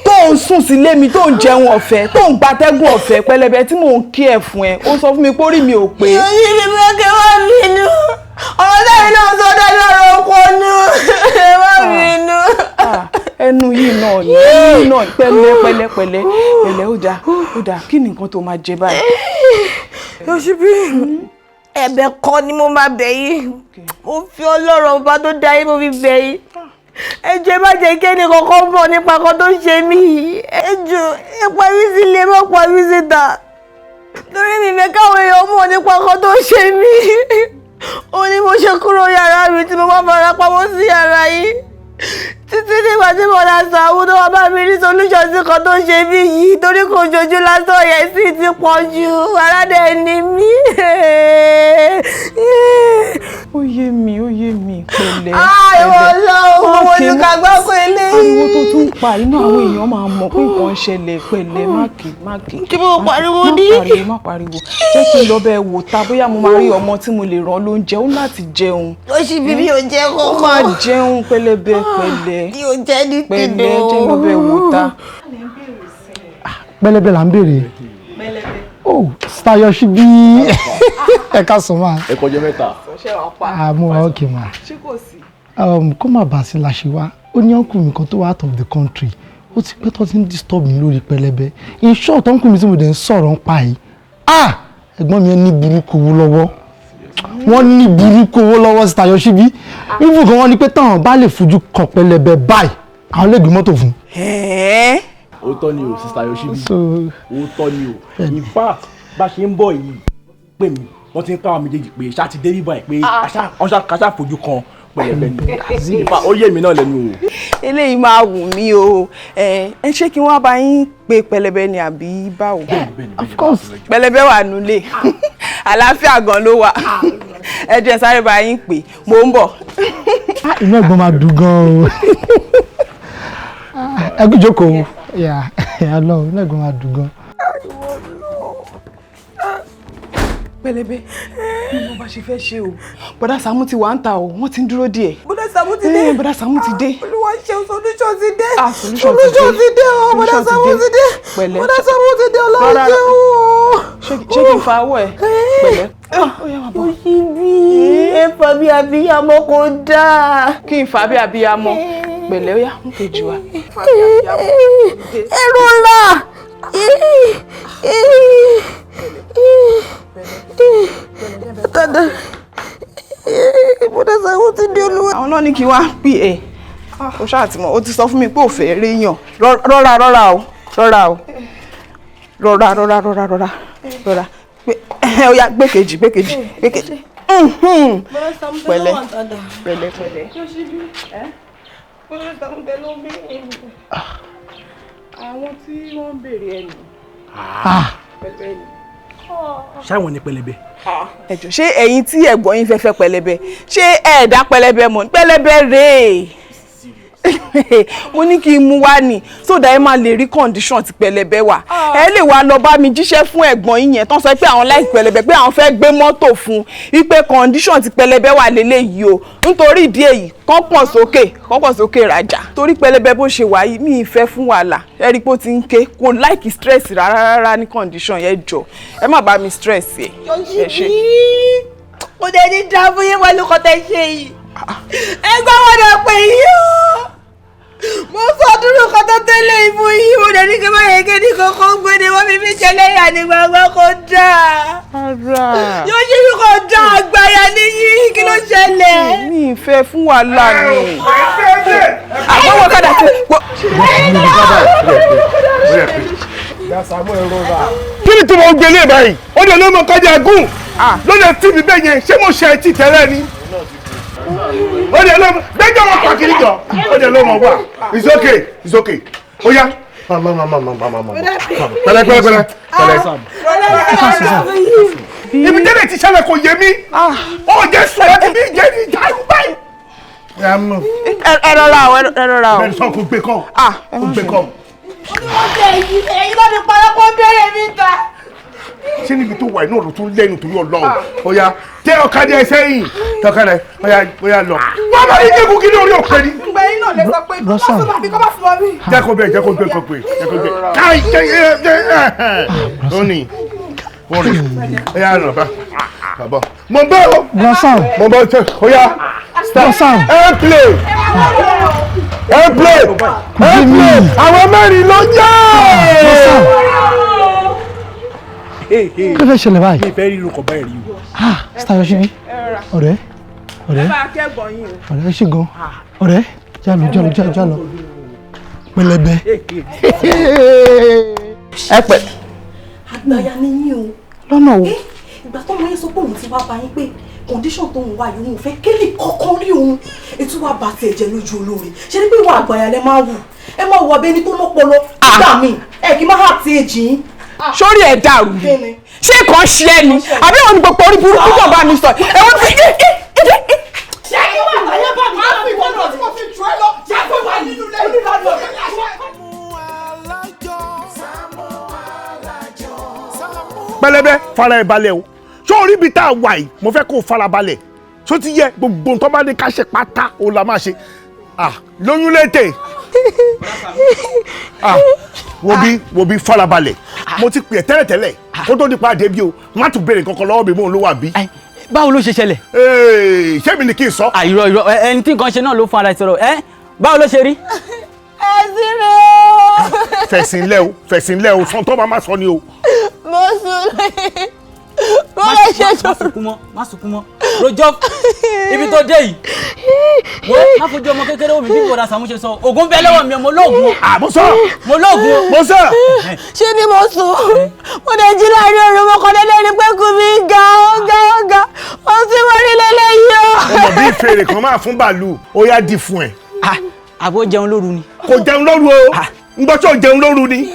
tó ń sùn sílé mi, tó ń jẹun ọ̀fẹ́, tó ń gbatẹ́gùn ọ̀fẹ́, pẹlẹbẹ, tí mò ń kí ẹ̀ fún ẹ, ó sọ fún mi pé orí mi ò pé. Yoshibi, mi ò kí wọ́n bínú. Ọ̀rọ̀ sẹ́yìn náà sọ dájú, ọ̀rọ̀ òpònú, ẹ má bínú. Ẹnu yìí náà ni, ẹnu yìí náà. Pẹ̀lẹ́, pẹ̀lẹ́, pẹ̀lẹ́, pẹ̀lẹ́. Ó dáa, ó dáa. Kí ni nǹkan tó máa jẹ báyìí? Yoshibi, ẹ̀bẹ̀ kan ni mo máa bẹ̀ yín. Mo fi Ọlọ́run ọba tó dá yín, mo fi bẹ̀ yín. Ẹ jọ̀ọ́, ẹ má jẹ́ kí ẹnì kankan mọ̀ nípa kan tó ń ṣe mí yìí. Ẹ jọ̀ọ́, ẹ pa mí sílé, má pa mí síta, torí mi fẹ́ káwọn èèyàn mọ̀ nípa kan tó ń ṣe mí. Ó ní mo ṣe kúrò yàrá mi tí mo bá fara pamọ́ sí yàrá yìí títí nígbà tí mo lọ sọ àwọn tó wá bá mi rí solution sí kan tó ń ṣe mí yìí, torí kò jojú lásán yẹn sì ti pọ̀ jù, aládé ni mí. Ó yé mi, ó yé mi, pẹ̀lẹ́. Ìwọ Ọlọ́run, mo ní ká gbọ́ pé eléyìí. Ariwo tó tún pa inú, àwọn èèyàn máa mọ̀ pé nǹkan ń ṣẹlẹ̀. Pẹ̀lẹ́, má kì, má kì. Kí mo pariwo ní. Má pariwo, má pariwo. Jẹ́ kí n lọ bẹ́ẹ̀ wò ta, bóyá mo máa rí ọmọ tí mo lè rán lóúnjẹ. Ó láti jẹun. Ó sì bí mi ò jẹ́ Ó kókó. máa jẹun, pẹlẹbẹ, pẹ̀lẹ́. Mi ò jẹ́ ní Pẹ̀lẹ́. tìǹbù. Jẹ́ lọ bẹ́ẹ̀ wò ta. Pẹlẹbẹ là ń béèrè. Oh, Star Yoshibi, ẹ ká sọ máa. Ẹ kọjá mẹ́ta. Àmú wa, okay ma. Ṣé kò sí? Kó má bàa sí la ṣe wá. Ó ní uncle mi kan tó wá out of the country, ó ti pẹ́ tó ti ń disturb mi lórí pẹlẹbẹ. In short, uncle mi tí mo dẹ̀ ń sọ̀rọ̀ ń pa yìí, ah, ẹ̀gbọ́n mi ní burúkú owó lọ́wọ́, wọ́n ní burúkú owó lọ́wọ́. Star Yoshibi, even gan wọ́n ní pé táwọn bá lè fojú kan pẹlẹbẹ báyìí, àwọn lè gbé mọ́tò fún. Òótọ́ ni o, Sister Yoshibi. So Òótọ́ ni o. In fact, bá ṣe ń bọ̀ yìí, pè mí, wọ́n ti ń káwọn méjèèjì pé ṣá ti dé bíbá ẹ̀ pé kàṣà fojú kan pẹlẹbẹ ni. In fact, ó yé mi náà lẹ́nu o. Eléyìí máa wù mí o. Ẹ ẹ, ṣé kí wọ́n bá yín pe pẹlẹbẹ ni àbí báwo? Of course. Pẹlẹbẹ wà nulẹ̀, àlàáfíà gan ló wà. Ẹ jẹ́ sáré bá yín pè, mò ń bọ̀. Ah, inú ẹ̀gbọ́n máa dùn gan o. Ẹ kú jókòó. Yeah, Ọlọ́run, inú ẹ̀gbọ́n máa dùn gan. Pẹlẹbẹ, bí mo bá ṣe fẹ́ ṣe o, bọ́dá Sàámú ti wà ń ta o, wọ́n ti ń dúró díẹ̀. Bọ́dá Sàámú ti dé. Bọ́dá Sàámú ti dé. Olúwa ṣeun, solution ti dé. Ah, solution ti dé. Solution ti dé o, bọ́dá Solution ti Sàámú dé. ti dé. Pẹ̀lẹ́. Bọ́dá Sàámú ti dé, Ọlọ́run Rárá. ṣeun o. Ṣé kí n fa ọwọ́ ẹ? Pẹ̀lẹ́. Ó yá, máa bọ̀. Yoshibi, ẹ fà bí abiyamọ, kò dáa. Kí n fà bí abiyamọ? Pẹ̀lẹ́, ó yá, mú kejì wá. Ẹrù ńlá. Dada, bọ́dá Sàámú ti dé, Olúwa. Àwọn náà ní kí wá pè ẹ́. O ṣáà ti mọ̀, o ti sọ fún mi pé ò fẹ́ réyàn. Rọra, rọra o, rọra o, rọra, rọra, rọra, rọra, rọra. Ó yá, gbé kejì, gbé kejì, gbé kejì. Pẹ̀lẹ́, pẹ̀lẹ́, pẹ̀lẹ́. Bọ́dá Sàámú tẹ ló ń béèrè. Àwọn tí wọ́n ń béèrè ẹ nì. Pẹ̀lẹ́ ni. Ṣáwọn ni pẹlẹbẹ? Ẹ jọ̀ọ́, ṣé ẹ̀yin tí ẹ̀gbọ́n yín fẹ́ fẹ́ pẹlẹbẹ, ṣé ẹ dá pẹlẹbẹ mọ̀? Pẹlẹbẹ rèé. Mo ní kí n mú wá ní so that ẹ máa lè rí condition ti Pẹlẹbẹ wà. Ẹ lè wá lọ bá mi jíṣẹ́ fún ẹ̀gbọ́n yín yẹn tán sọ pé àwọn láì Pẹlẹbẹ, pé àwọn fẹ́ gbé mọ́tò fún wípé condition ti Pẹlẹbẹ wà lélẹ́yìí o. Nítorí ìdí èyí, kán pọ̀ sókè, kán pọ̀ sókè rajà. Torí Pẹlẹbẹ bó ṣe wà yìí, mi ì fẹ́ fún wàhálà. Ẹ rí i pé ó ti ń ké, kò like stress rárá rárá ní condition yẹn. Jọ, ẹ má bá mi stress ẹ. Ẹ ṣe. Kò dé ní dá fún yín pẹ̀lú kọ́tẹ́ ṣe yìí. Ẹgbẹ́ wọn dẹ̀ pé yìí o. Mo sọ dúró kọ́tọ́ tẹ́lẹ̀ ìfún yìí, mo dẹ̀ ní kí n má yẹ kí ní kankan gbé ni wọ́n fi mí ṣẹlẹ́yà ní gbangba. Kò dáa. Yóò ṣe mí kò dáa, àgbàyà níyì. Kí ló ṣẹlẹ̀? Mi ì fẹ́ fún wàhálà ni. Àgbọ̀wọ̀ kàdà tí. Kí ni tí mo gbélé báyìí? Ó dẹ̀ ló mọ kọjá gùn lóde tí mi bẹ́ẹ̀ yẹn. Ṣé mo ṣe ẹtì tẹ́lẹ̀ ni? Ó dẹ̀ ló mọ gbẹ́jọ́ wọn pàkiri jọ. Ó dẹ̀ ló mọ wà. It's okay, it's okay. Ó yá, mama, mama, mama, mama, pẹ̀lẹ́, pẹ̀lẹ́, pẹ̀lẹ́, pẹ̀lẹ́. Ibi tẹ́lẹ̀ ti ṣẹlẹ̀ kò yé mi. Ó jẹ́ sùn láti bí jẹ́ ní ìjà báyìí. Ẹ rọra o, ẹ rọra o. Bẹ́ẹ̀ sọ kò gbé kọ́, kò gbé kọ́. Onímọ̀tẹ̀ yìí, ẹ̀yin ló fi parọ́pọ̀ bẹ̀rẹ̀ mi ta. Ṣé níbi tó wà iná ló tún lẹ́nu torí Ọlọ́run? Ó yá, tẹ ọ̀kadà ẹ sẹ́yìn, tẹ ọ̀kadà ẹ. Ó yá, ó yá, lọ. Wọ́n bá ní jẹ́kù kí ní orí òpè ni. Ìgbà yín náà lè sọ pé kọ́ bá súnmọ́ bí, kọ́ bá súnmọ́ bí. Jẹ́ kó bẹ́ẹ̀, jẹ́ kó bẹ́ẹ̀, kó pè, jẹ́ kó bẹ́ẹ̀. Káì kẹ́ ẹ ẹ ẹ ó ní ó ní. Ó yá, lọ bá bàbá. Mo bẹ́ o. Mo bẹ́ o. Ó yá, start. Ẹ play, ẹ play, ẹ play. Àwọn mẹ́rin ló jẹ́. Kí ló fẹ́ ṣẹlẹ̀ báyìí? Mi fẹ́ rí irun kan báyìí rí o. Ah, Star Yoshibi, ọ̀rẹ́, ọ̀rẹ́, ọ̀rẹ́, ṣe gan, ọ̀rẹ́. Jálọ, jálọ, jálọ, jálọ, Pẹlẹbẹ. Ẹ pẹ. Àgbàyà ni yín o. Lọ́nà wo? Ìgbà tó mọ yín sọ pé òun ti wá bá yín pé condition tó ń wá yìí, òun ò fẹ́ kélé kọ́kọ́ rí òun. Ètò wa bá tiẹ̀ jẹ́ lójú olóore. Ṣe ni pé ìwà àgbàyà lẹ máa wù, ẹ máa wù abẹ́ni tó lọ́pọlọ nígbà míì, ẹ kì í máa hà tí èjì yín. Sórí ẹ̀ dàrú ni? Ṣé kàn ṣe ẹ ni àbí òun ni gbogbo orí burúkú tó bá mi sọ? Ẹ̀wọ̀n ti. Ṣé kí wàá láyé bá mi? Máa fi ìwọ náà tí mo fi jù ẹ lọ. Ṣé kí wàá nínú ilé onílànà? Pẹlẹbẹ, fara ẹ balẹ̀ o. Ṣó orí ibi tá a wà yìí, mo fẹ́ kó o fara balẹ̀. Ṣó ti yẹ? Gbogbo nǹkan bá ní ká ṣe pátá, o la máa ṣe. Ah, lóyún létè. Ah, wo bí, wo bí, fara balẹ̀. Mo ti pè é tẹ́lẹ̀tẹ́lẹ̀ kó tó di pa àdébí o. Má tún béèrè kankan lọ́wọ́ mi mò ń ló wà bí. Báwo ló ṣe ṣẹlẹ̀? Ṣé mi ni kí n sọ? Irọ́, irọ́, ẹni tí nǹkan ṣe náà ló fún ara ẹ̀ sọ̀rọ̀ ẹ. Báwo ló ṣe rí? Ẹ sí mi o. Fẹ̀sìn lẹ́ o, fẹ̀sìn lẹ́ o. Sọ tó bá má sọ ni o. Mo sùn lé, mo lè ṣe. Má sunkún mọ́, má sunkún mọ́. Rojọ́ ibi tó dé yìí, wo má fojú ọmọ kékeré omi. Bí bọ̀dà Sàmú ṣe sọ, ògùn bẹ lọ́wọ́ mi, mo lóògùn. Mo sọ. Mo lóògùn. Mo sọ. Ṣé ni mo sùn, mo lè jí láàrin òru, mo kàn déédéé rí pé kù mí ga, ó ga, ó ga, ó sì wọ́n rí lélẹ́yìí o. Ó mọ̀ bí fèrè kan máa fún bàálù, ó yá di fún ẹ. Àbó jẹun lóru ni. Kò jẹun lóru o. Ń gbọ́ tí ò jẹun lóru ni.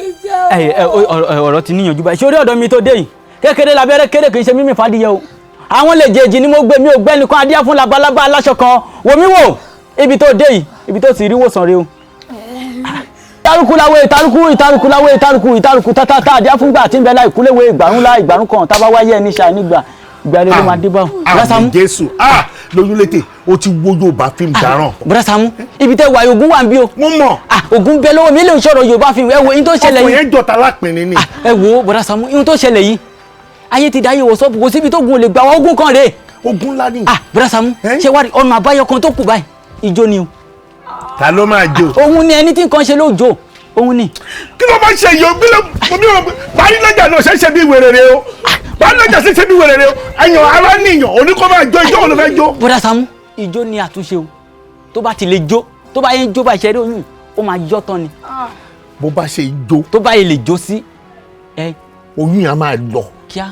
Ẹ ẹ, ọ̀rọ̀ ti níyànjú báyìí. Ṣé orí ọ̀dọ̀ mi tó dé yìí, kékeré labẹ́rẹ́ kéré, kì í ṣe mímì fàdíyẹ o. Àwọn lè jèjì ni mo gbé, mi ò gbẹ́ nìkan. Adíyá fún labalábá aláṣọ kan. Wò mí wò, ibi tó dé yìí, ibi tó ti rí wòsàn rè o. Ìtàrùkù láwé ìtàrùkù, ìtàrùkù láwé ìtàrùkù, ìtàrùkù tátátá. Adíyá fúngbà tí ń bẹ láì kúléwé ìgbàrún lá ìgbàrún kan tábà wáyé ẹni ṣàì nígbà ìgbà rẹ ló máa dé bá o. Àmì Jésù. Ah, lóyún létè, o ti wo Yorùbá fíìmù dáràn. Bùrọ̀ Sàámú, ibi tẹ́ wà, ogun wà ń bí o. Mo mọ̀. Ogun bẹ lọ́wọ́ mi. Lè sọ̀rọ̀ Yorùbá fíìmù. Ẹ wo ihun tó ṣẹlẹ̀ yìí. Ọkùnrin yẹn jọta lápìnrin ni. Ẹ wo bùrọ̀ Sàámú, ihun tó ṣẹlẹ̀ yìí, ayé ti dáyé wọ̀sọ́ọ̀pù, kò síbi tó gun ò lè gbà wá. Ogun kan rèé. Ogun ńlá ni. Bùrọ̀ Sàámú, ṣé wàá rí ọ̀nà àbáyọ kan tó kù báyìí? Ijó ni o. Ta ló máa jó? Òun ni, ẹni tí nǹkan ṣe ló jó, òun ni. Kí ló máa ń ṣe yìí o? Bí ló mi ò parí lọ́jà náà ṣe ń ṣe bí wèrè rè o. Parí lọ́jà ṣe ń ṣe bí wèrè rè o. Ẹ̀yàn ara nìyàn òní kó máa jó. Ijó òun ló fẹ́ jó. Bùrọ̀ Sàámú, ijó ni àtúnṣe o. Tó bá ti lè jó, tó bá yẹn jó bá ìṣẹ́rí oyún, ó máa yọ tán ni. Bó bá ṣe jó. Tó bá yẹ lè jó sí. Oyún yẹn á máa lọ. Kíá.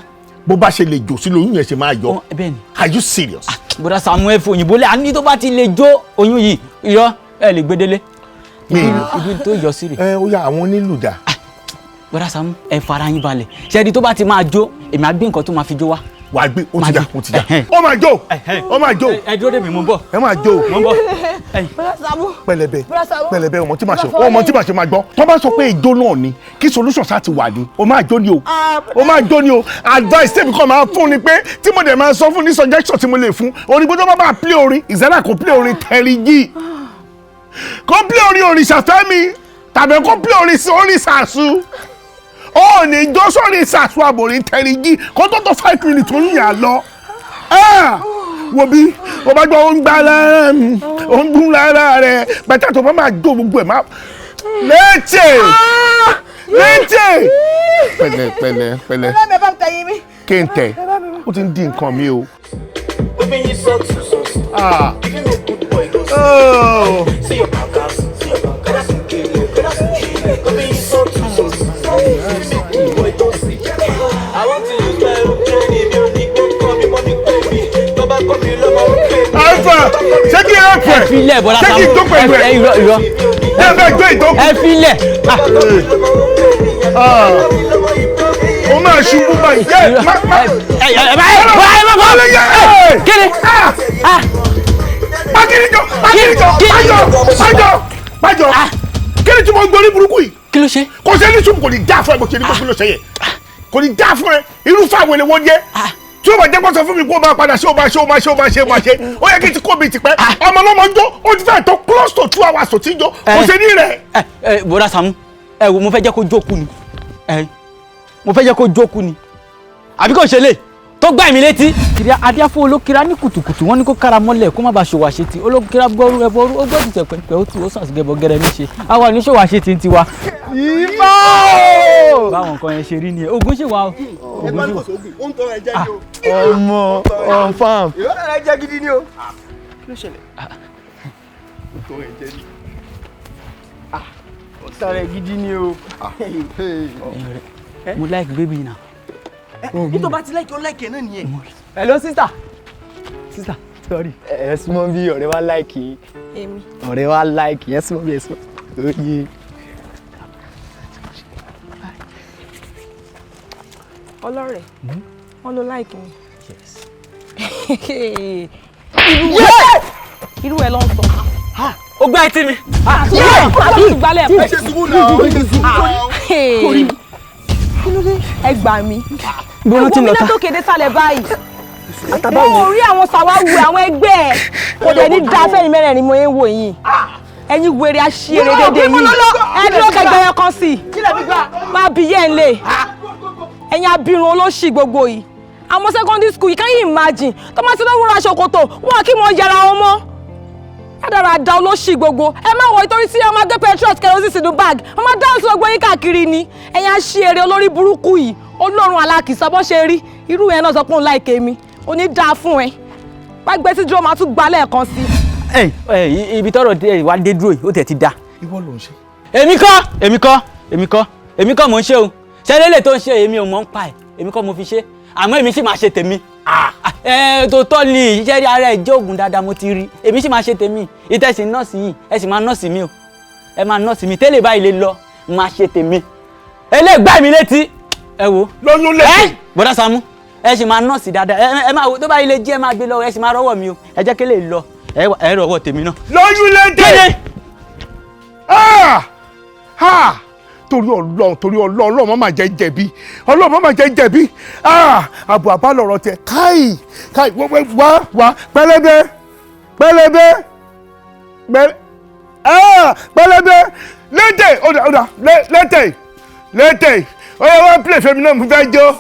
Bó bá ṣe lè jò sí lóyún yẹn ṣe máa yọ. Bẹ́ẹ̀ni. Are you serious? Bùrọ̀ Sàámú, ẹ fòyìnbó lẹ. Àní tó bá ti lè jó, oyún yìí irọ́, ẹ lè gbedele. Ibi tó yọ sí rè. Ẹ ó yá, àwọn onílù dà? Bùrọ̀ Sàámú, ẹ fara yín balẹ̀. Ṣẹ́ni tó bá ti máa jó, èmi á gbé nǹkan tó máa fi jó wá. Wàá gbé, ó ti dà, ó ti dà. Ó máa jó, ó máa jó. Ẹ dúró dè mí, mo ń bọ̀. Ẹ máa jó. Mo ń bọ̀. Pẹ̀lẹ́bẹ̀, pẹ̀lẹ́bẹ̀, ọmọ tí màá ṣe, ọmọ tí màá ṣe máa gbọ́. Tó bá sọ pé ijó náà ni, kí solution sá ti wà ní, ó máa jó ni o. Ó máa jó ni o. Advice tèmi kan máa fún ni pé tí mo dẹ̀ máa sọ fún ní suggestion tí mo lè fún, orin gbọ́dọ̀ bá máa play orin, ìzẹ́là kò play orin Terry G. Kò play orin Òrìṣàfẹ́mi tàbí kò play orin orin Sàṣù. Ó ní jó sórí Sàṣù àbòrin Terry G kó tó tó 5 minutes ó ń yà lọ. Wo bí o bá gbọ́, ó ń gbá lára mi, ó ń gún lára rẹ̀ bàtà tó bá máa jó gbogbo ẹ̀ máa létè létè. Pẹ̀lẹ́, pẹ̀lẹ́, pẹ̀lẹ́. Ọlọ́run, ẹ bá mi tẹ̀yìn mi. Kí n tẹ̀, ó ti ń di nǹkan mi o. Ah. Oh. Alfa, ṣé kí ẹ pẹ̀? Ẹ filẹ̀, bọ́lá. Ṣé kí n tó pẹ̀lú ẹ? Ẹ irọ́, irọ́. Ẹ bẹ gbé ìtókù. Ẹ filẹ̀. O máa ṣubú báyìí. Yẹ má má. Ẹ ẹ ẹ ẹ ẹ má ẹ. Kéde. Mákìrìjọ, mákìrìjọ, májọ, májọ, májọ. Kí ni tí mo gbórí burúkú yìí? Kí ló ṣe? Kò ṣe ní sùn, kò ní dá fún ẹ bó ṣe ní kó kí ló ṣe yẹ. Kò ní dá fún ẹ. Irúfẹ́ àwọn ènìyàn jẹ́. Tí o bá jẹ́ kó sọ fún mi kó o máa padà ṣé o máa ṣe o máa ṣe o máa ṣe o máa ṣe. Ó yẹ kí n ti kó mi tipẹ́. Ọmọ ọlọ́mọ ń jó, ó ti fẹ́ tó close to 2 hours tó ti ń jó. Kò ṣe ní rẹ̀. Ẹ ẹ, bọ́dà Sàámú, ẹ wo, mo fẹ́ jẹ́ kó jókòó ni. Ẹ mo fẹ́ jẹ́ kó jókòó ni. Àbí kò ṣe lè tó gbá mi létí. Kiri adíáfó olókìrá ní kùtùkùtù, wọn ní kó kára mọ́lẹ̀ kó má bàa ṣòwò àṣetì. Olókìrá gbọ́rú ẹbọrú, ó gbọ́ tìtẹ̀ pẹ̀pẹ̀, ó tù ó sàn sí gẹbọ gẹrẹ níṣe. Àwa ní ṣòwò àṣetì ń tiwa. Ìfà o. Báwọn nǹkan yẹn ṣe rí nìyẹn, ogun ṣì wà o. Ogun ṣì wà. Ó ń tọrọ ẹ jẹ ni o. Ọmọ confam. Ìwọ náà jẹ gidi ni o. Kí ló ṣẹlẹ̀? Ó tọrọ ẹ jẹ ni. Ó tọrọ ẹ gidi ni o. Mo like baby na. Nítorí bá ti like, ó like ẹ náà nìyẹn. Hello, sister. Sister, sorry. Ẹ súnmọ́ bí, ọ̀rẹ́ wa like yín. Èmi. Ọ̀rẹ́ wa like yín, ẹ súnmọ́ bí, ẹ súnmọ́. Oye. Ọlọ́rẹ̀, wọ́n ló like mi. Irú ẹ ló ń sọ. Ó gbá etí mi. Àti ìgbálẹ̀ Ẹ ṣe sùúrù náà, ẹ ṣe sùúrù náà. Kí ló dé? Ẹ gbà mí. Ibo ló ti ń lọ ta? Ẹ wo mi látòkè dé sálẹ̀ báyìí. Mo rí àwọn sàwáwù àwọn ẹgbẹ́ ẹ̀. Kò dẹ̀ ní da fẹ́yìn mẹ́rẹ̀ẹ̀rin mo ń wò yín. Ẹ̀yin wèrè aṣièrè dédé yìí. Ẹ dúró kẹgbẹ́ kan sí i. Máa bí yẹ́ ń lè. Ẹ̀yin abirùn olóṣì gbogbo yìí. Àwọn secondary school, you can you imagine? Tó máa ti lọ́wọ́ ra ṣòkòtò, wọn kí wọ́n yẹra wọn mọ́. Rádaràda olóṣì gbogbo. Ẹ má wọ ìtorí tí ẹ máa gbé petrol kerosene sínú bag. Wọ́n máa dáhùn sí gbogbo yín káàkiri ni. Ẹ̀yin aṣièrè olórí burúkú yìí. Olórun alákìsọ bọ́ ṣe rí. Irú yẹn náà sọ pé òun like mi. Ó ní dáa fún ẹ. Wá gbé sí dúró, máa tún gbá lẹ́ẹ̀kan sí. Ẹ ẹ, ibi tọ́rọ̀ dé wá dé dúró yìí, ó tẹ̀ ti da. Ìwọ ló ń ṣe. Èmi kọ́, èmi kọ́, èmi kọ́, èmi kọ́ mò ń ṣe o. Ṣẹlẹ́lẹ̀ tó ń ṣe, èmi ò mọ̀ ń pa ẹ̀, èmi kọ́ mo fi ṣe, àmọ́ èmi sì máa ṣe tèmi. Ẹ tó tọ́ ni iṣẹ́ rí ara ẹ̀ jẹ́ ògùn dáadáa, mo ti rí. Èmi sì máa ṣe tèmi. Ìtẹ̀sí nọ́ọ̀sì yìí, ẹ sì máa nọ́ọ̀sì mi o, ẹ máa nọ́ọ̀sì mi tẹ́lẹ̀ báyìí lè lọ máa ṣe tèmi. Eléègbà mi létí, ẹ wo. Lọ́yún lẹ́sìn. Ẹ bọ́dá Sàámú, ẹ sì máa nọ́ọ̀sì dáadáa. Ẹ máa wo tó báyìí lè jí, ẹ máa gbé lọ, ẹ sì máa rọ́wọ́ mi o. Ẹ jẹ́ kí lè lọ, ẹ rọ́wọ́ tèmi náà. Lóyún lédè. Ah! Ah! Torí Ọlọ́run, torí Ọlọ́run, Ọlọ́run má máa jẹ́ jẹ̀bi, Ọlọ́run má máa jẹ́ jẹ̀bi. Ah! Àbò àbálọ̀rọ̀ tẹ káì káì wá wá wá, pẹlẹbẹ, pẹlẹbẹ, pẹlẹ, ah, pẹlẹbẹ lédè. Ọ̀dà ọ̀dà, lédè lédè. Ó yẹ wọ́n play fẹ́mi náà, mo fẹ́ jó.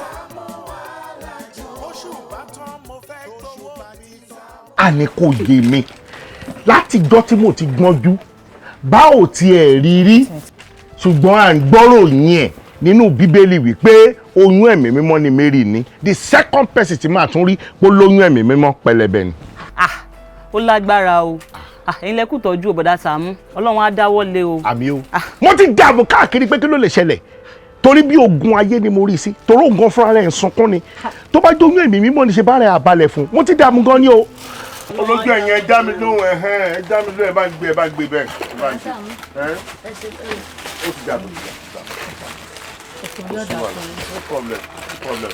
Àní kò yé mi látijọ́ tí mo ti gbọ́njú bá ò tiẹ̀ rí rí, ṣùgbọ́n à ń gbọ́rò yín ẹ̀ nínú Bíbélì wípé oyún ẹ̀mí mímọ́ ni Mary ní. The second person tí màá tún rí pé lóyún ẹ̀mí mímọ́, pẹlẹbẹ ni. Ah, ó lágbára o. Ah, ẹ̀yin lẹ́kù tọ́jú òbọ̀dá Sàámú, Ọlọ́run á dáwọ́ lé o. Àmì o. Mo ti dààmú káàkiri pé kí ló lè ṣẹlẹ̀, torí bí ogun ayé ni mo rí sí, torí ògùn fúnra rẹ̀ ń sunkún ni. Tó bá jóyún ẹ̀mí mímọ́ ni ṣe bá rẹ̀ àbalẹ̀ fún. Mo ti dààmú gan ni o. Olójú ẹ̀yìn, ẹ dá mi lóhùn. Ẹ̀hẹ́n, ẹ dá mi lóhùn. Ẹ bá ń gbé, ẹ bá ń gbé bẹ́ẹ̀, ẹ bá ń gbé ẹ. Ó ti dààmú. No problem, no problem.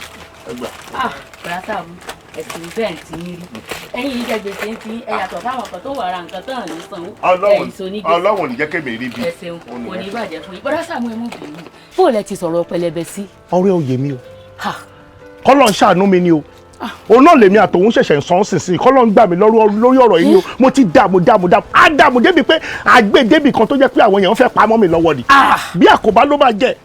Ẹ gbà. Ah, bọ̀dá Sàámú, ẹ̀sìn bẹ́ẹ̀ ti ń rí. Ẹ̀yin yìí jẹ gbèsè ń ti ẹ yàtọ̀ fáwọn kan tó wà ra nǹkan tán ní sanwó. Ọlọ́run Ẹ̀yin so ní gbèsè. Ọlọ́run ò ní jẹ́ kémi rí bí. Ẹ ṣeun, kò ní bàjẹ́ fún yín. Bọ̀dá Sàámú, ẹ mú bínú. Bó lẹ ti sọ̀rọ̀ pẹlẹbẹ sí? Ọ̀rẹ́ òye mi o. Ha. Kọ́lọ̀ ń ṣàánú mi ni o. Òun náà lèmi àtòun ṣẹ̀ṣẹ̀ ń sọ ọ́n sínsìn. Kọ́lọ̀ ń gbà mí lórí ọ̀rọ̀ yìí ni o. Mo ti dààmú dààmú dààmú. Á dààmú débi pé àgbè débi kan tó jẹ́ pé àwọn èèyàn fẹ́ pamọ́ mi lọ́wọ́ ni. Bí àkóbá ló máa jẹ́.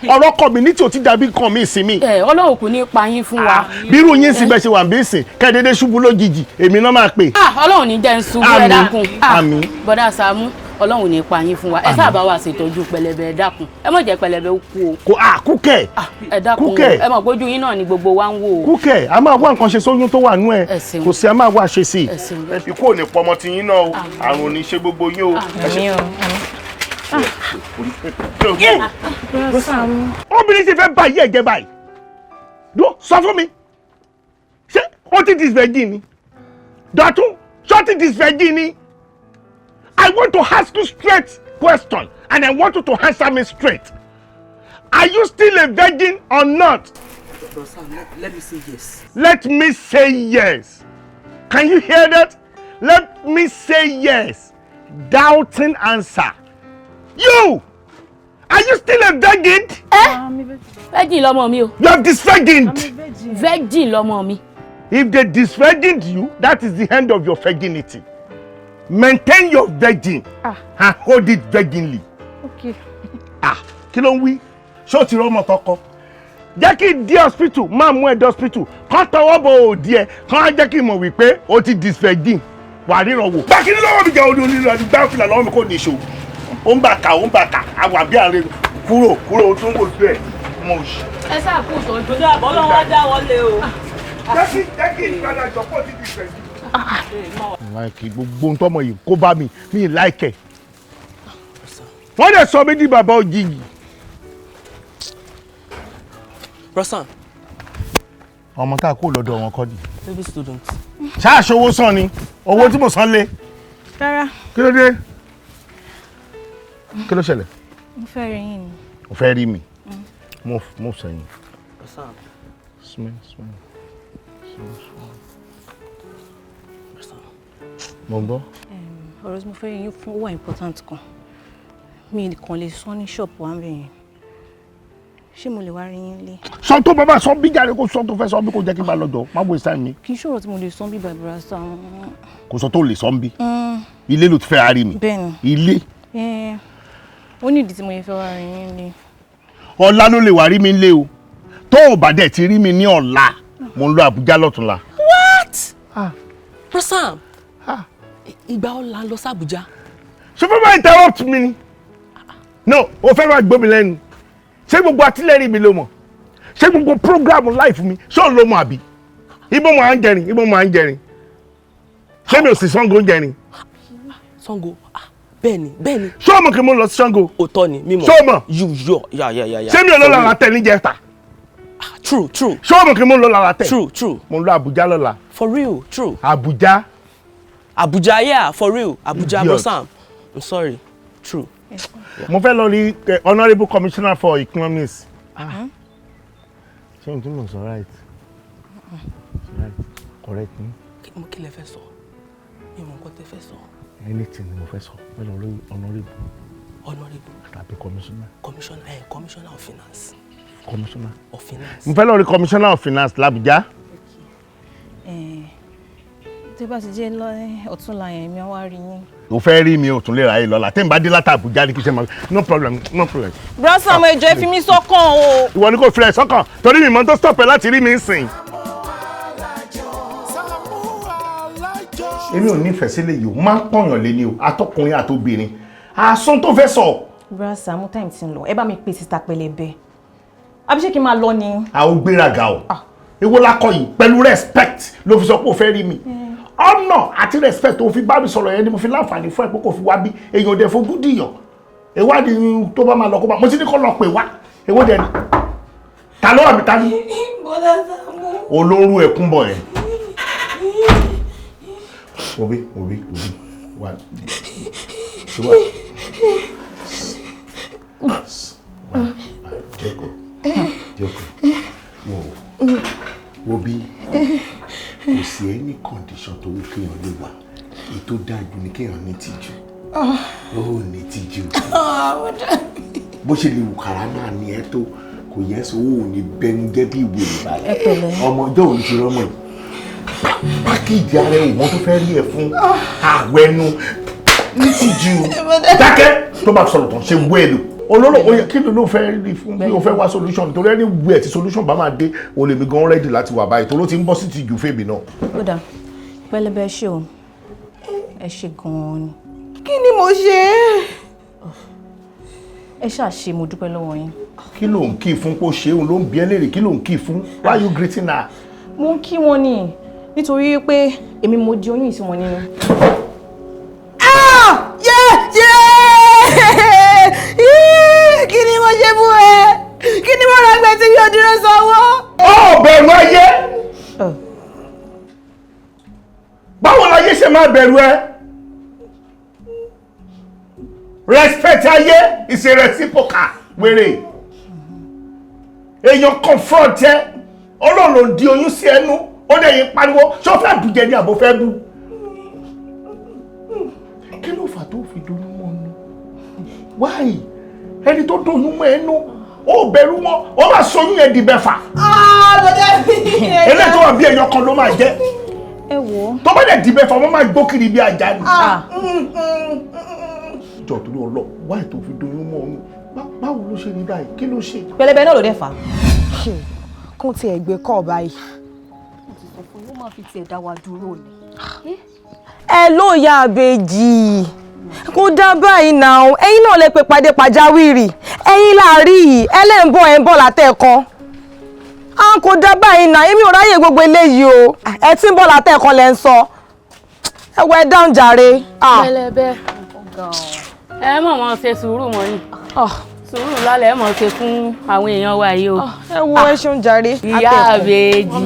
Ọ̀rọ̀ community ò ti dàbí nǹkan mi ìsinmi. Ẹ Ọlọ́run kò ní pa yín fún wa. Bírú yín sì bẹ́ẹ̀ ṣe wà ń bí sìn kẹ́ẹ̀dédé ṣubú lójijì, èmi náà máa pè. Ah, Ọlọ́run ní jẹ́ ń ṣubú, ẹ Àmín. dákun. Ah, Àmín. Bọ̀dá Sàámú, Ọlọ́run ní pa yín fún wa. Ẹ sáà bá wa ṣètọ́jú pẹlẹbẹ, ẹ dákun. Ẹ má jẹ́ pẹlẹbẹ ó kú o. Kò à kúkẹ́. Ẹ dákun o. Kúkẹ́. Ẹ mọ̀ pójú yín náà ni gbogbo wa ń wò o. Kúkẹ́, a máa wá nǹkan ṣe sóyún tó wà nú ẹ. Ẹ ṣeun. Kò sí, a máa wá ṣe sí i. Ẹ ṣeun. Ikú ò ní pọmọ ti yín náà o, àrùn ò ní ṣe gbogbo yín o. Ẹ ṣe- Àmín o. Bọ̀dá Sàámú. Obìnrin ti fẹ́ bá yí ẹ̀jẹ̀ báyìí. Dúró, sọ fún mi, ṣé ó ti disvirgin ni? Dọ̀tún, ṣé ó ti disvirgin ni? I want to ask you straight question and I want you to answer me straight. Are you still a virgin or not? Bro Sam, let me say yes. Let me say yes. Can you hear that? Let me say yes. Doubting answer. You! Are you still a virgin? Virgin lọmọ mi o. You have disvirgined. Virgin lọmọ mi. If they disvirgined you, that is the end of your virginity. Maintain your virgin and hold it virginly. Okay. Ah, kí ló ń wí? Ṣé o ti rọ́mọ tọkọ? Jẹ́ kí n dé hospital, máa mú ẹ dé hospital, kán tọwọ́ bọ òdì ẹ, kán á jẹ́ kí n mọ̀ wípé o ti disvirgin. Wà á ríran wò. Gbá kí ní lọ́wọ́ mi jẹ́ oní onílù àti gbá fìlà lọ́wọ́ mi kò ní ìṣó. Ó ń bà kà, ó ń bà kà, àwà bí àárẹ̀ kúrò kúrò ó tún wò sí ẹ̀ mọ̀ òṣì. Ẹ sáà kú ìtọ́jú. Ọlọ́run á dá wọlé o. Jẹ́ kí ìpadà jọ̀pọ̀ ti disvirgin. Láìkì gbogbo ohun tọmọ yìí kó bá mi, mi láìkẹ̀. Wọ́n dẹ̀ sọ mí di bàbá òjijì. Bro Sam. Ọmọ tá a kó lọ́dọ̀ wọn kọ́ ni. Baby student. Ṣáàṣì owó san ni, owó tí mo san lé. Rárá. Kí ló dé? Kí ló ṣẹlẹ̀? Mo fẹ́ rí yín ni. O fẹ́ rí mi? Move, move sẹ́yìn. Bro Sam. Smell, smell. Smell, smell. Mo ń gbọ́. Ọ̀rọ̀ tí mo fẹ́ rí yín fún ó wà important kan. Mi kàn lè sọ ní ṣọ́ọ̀bù wa ń bẹ̀ yẹn. Ṣé mo lè wá rí yín lé? Sọ tó bàbá sọ bí jáde, kó sọ tó fẹ́ sọ bí, kò jẹ́ kí n bá lọ́jọ́. Má waste time mi. Kì í ṣòro tí mo lè sọ bí bàbá sọ. Kò sọ tó lè sọ ń bí. Ilé ló ti fẹ́ rí mi. Bẹ́ẹ̀ni. Ilé. Ó ní ìdí tí mo yẹ fẹ́ wá rí yín lé. Ọ̀la ló lè wá rí mi lé o. Tó o bá dẹ̀ ti rí mi ní ọ̀la, mo ń lọ Àbújá lọ́túnla. What? Bro Sam. Ìgbà wo la ń lọ sí Àbújá? Ṣé fẹ́ máa interrupt mi ni? No, o fẹ́ máa gbó mi lẹ́nu. Ṣé gbogbo artillery mi ló mọ̀? Ṣé gbogbo program life mi ṣé òun ló mọ̀ àbí? Ibo mo à ń jẹrin, ibo mo à ń jẹrin. Ṣé mi ò sì Ṣàngó ń jẹrin? Ṣàngó, ah, bẹ́ẹ̀ni, bẹ́ẹ̀ni. Ṣé o mọ̀ kí mo lọ sí Ṣàngó? Òótọ́ ni, mímọ̀. Ṣé o mọ̀? You yọ, ya ya ya ya. Ṣé mi ò lọ lára tẹ níjẹta? True, true. Ṣé o mọ̀ kí mo lọ lára tẹ? True, true. Mo ń lọ Àbújá lọ́la. For real, true. Àbújá. Abuja, yeah, for real. Abuja, Bro Idiot. Sam. I'm sorry. True. Mo fẹ́ lọ rí honourable commissioner for economics. Ṣé n tún mọ̀ sọ right? Right, correct ni. Kí lẹ fẹ́ sọ? Mi mọ̀ nǹkan tẹ fẹ́ sọ. Anything ni mo fẹ́ sọ. Fẹ́ lọ rí honourable Honourable. tàbí commissioner. Commissioner, commissioner of finance. Commissioner. Of finance. Mo fẹ́ lọ rí commissioner of finance l'Abuja. Tí ó bá ti jẹ́ ọ̀túnla yẹn, mi á wá rí yín. O fẹ́ rí mi, o tún lè ráyè lọ́la. Tí n bá dé láti Àbújá ní kí n ṣe máa. No problem, no problem. Bro Sam, ẹ jọ̀ọ́, ẹ fi mí sọ́kàn o. Ìwọ ni kò fi ẹ̀ sọ́kàn torí mi mọ́ tó stop ẹ láti rí mi ń sìn. Èmi ò nífẹ̀ẹ́ sílẹ̀ yìí o, máa ń pọ̀yàn lé ní o, atọ́kùnrin àtobìnrin. Àsún tó fẹ́ sọ. Bro Sam, time ti ń lọ. Ẹ bá mi pè síta pẹlẹbẹ. Àbí ṣé kí n máa lọ ni? A ò gbéraga o. Èwo lakọ yìí pẹ̀lú respect ló fi sọ pé o fẹ́ rí mi. Ọ̀nà àti respect tó fi bá mi sọ̀rọ̀ yẹn ni mo fi láǹfààní fún ẹ pé kò fi wá bí èèyàn dẹ̀ fojú dìyàn. Ìwádìí tó bá máa lọ kó bá mo ti ní kó lọ pè wá. Èwo dẹ̀ ni? Ta ló wà mí ta ni? Bọ́dá Sàámú. Olóru ẹkún bọ̀ yẹn. Obi, obi, obi, wà wà wà, jókòó, jókòó, wò. Wo bí, kò sí any condition tó wù kéèyàn lè wà, èyí tó dáa jù ní kéèyàn ní tìjú. Ó ní tìjú. Bó ṣe lè wù kàrá náà ní ẹ tó kò yẹ sọ, ó ní bẹnu jẹ́ bí ìwé ìbàlẹ̀. Ẹ pẹ̀lẹ́. Ọmọ ọjọ́ òní ti rọ́mọ yìí. Package ara ẹ̀ ìmọ̀ tó fẹ́ rí ẹ fún àwẹ̀nu ní tìjú. Dákẹ́, tó bá sọ̀rọ̀ tán ṣe wẹ́ẹ̀lù. Olóró oyè, kí ló ló fẹ́ rí fún bí o fẹ́ wá solution? Torí ẹni wẹ̀ tí solution bá máa dé, o lè mi gan ready láti wà báyìí, torí ó ti ń bọ́ sí tìjú fèmí náà. Ó dà, Pẹlẹbẹ, ṣe o, ẹ ṣe gan-an ni. Kí ni mo ṣe? Ẹ ṣáà ṣe, mo dúpẹ́ lọ́wọ́ yín. Kí ló ń kí fún kó ṣe? Òun ló ń bi ẹ́ léèrè, kí ló ń kí fún? Why you greeting her? Mo ń kí wọn ní nítorí pé èmi mo di oyún ìsìn wọn nínú. Ah! Yé yé! Kí ni mo ṣe fún ẹ? Kí ni mo rà gbẹ tí yóò dúró sanwó? Ó bẹ̀rù ayé. Báwo láyé ṣe máa bẹ̀rù ẹ? Respect ayé is a reciprocal. Wèrè èèyàn confront ẹ, Ọlọ́run ló di oyún sí ẹnu, ó dẹ̀ yín pariwo. Ṣó fẹ́ bù jẹ ní àbò fẹ́ bù? Kí ló fà tó fi doyún mọ́ ẹnu? Why? Ẹni tó doyún mọ́ ẹnu, ó bẹ̀rù wọn, ó máa sọyún yẹn di bẹ́fà. Eléyìí tó wà bí ẹyọ kan ló máa jẹ́. Ẹ wò ó. Tó bá dẹ̀ di bẹ́fà, wọ́n máa gbó kiri bí ajá ni. Jọ, torí ọlọ, why tó fi doyún mọ́ ọnu? Báwo ló ṣe rí báyìí? Kí ló ṣe? Pẹlẹbẹ náà ló dẹ̀ fà á. Kún tiẹ̀ gbé kọ́ báyìí. Mo ti sọ fún yín, ó máa fi tiẹ̀ dá wa dúró ni. Ẹ ló ya àbèjì, kò dá báyìí náà. Ẹ̀yin náà lè pe pàdé pàjáwìrì, ẹ̀yin láàrí yìí, ẹlẹ́ǹbọ̀ ẹ̀ ń bọ̀ látẹ̀kan. À kò dá báyìí náà, èmi ò ráyè gbogbo eléyìí o. Ẹ tí ń bọ̀ látẹ̀kan lẹ́ ń sọ. Ẹ wọ, ẹ dáhùn jàre. Pẹlẹbẹ, ẹ mọ̀ wọ́n ṣe sùúrù mọ́ ni, sùúrù lálẹ́ mọ̀ ṣe fún àwọn èèyàn wa yìí o. Ẹ wo, ẹ ṣeun jàre. Ìyá àbèjì,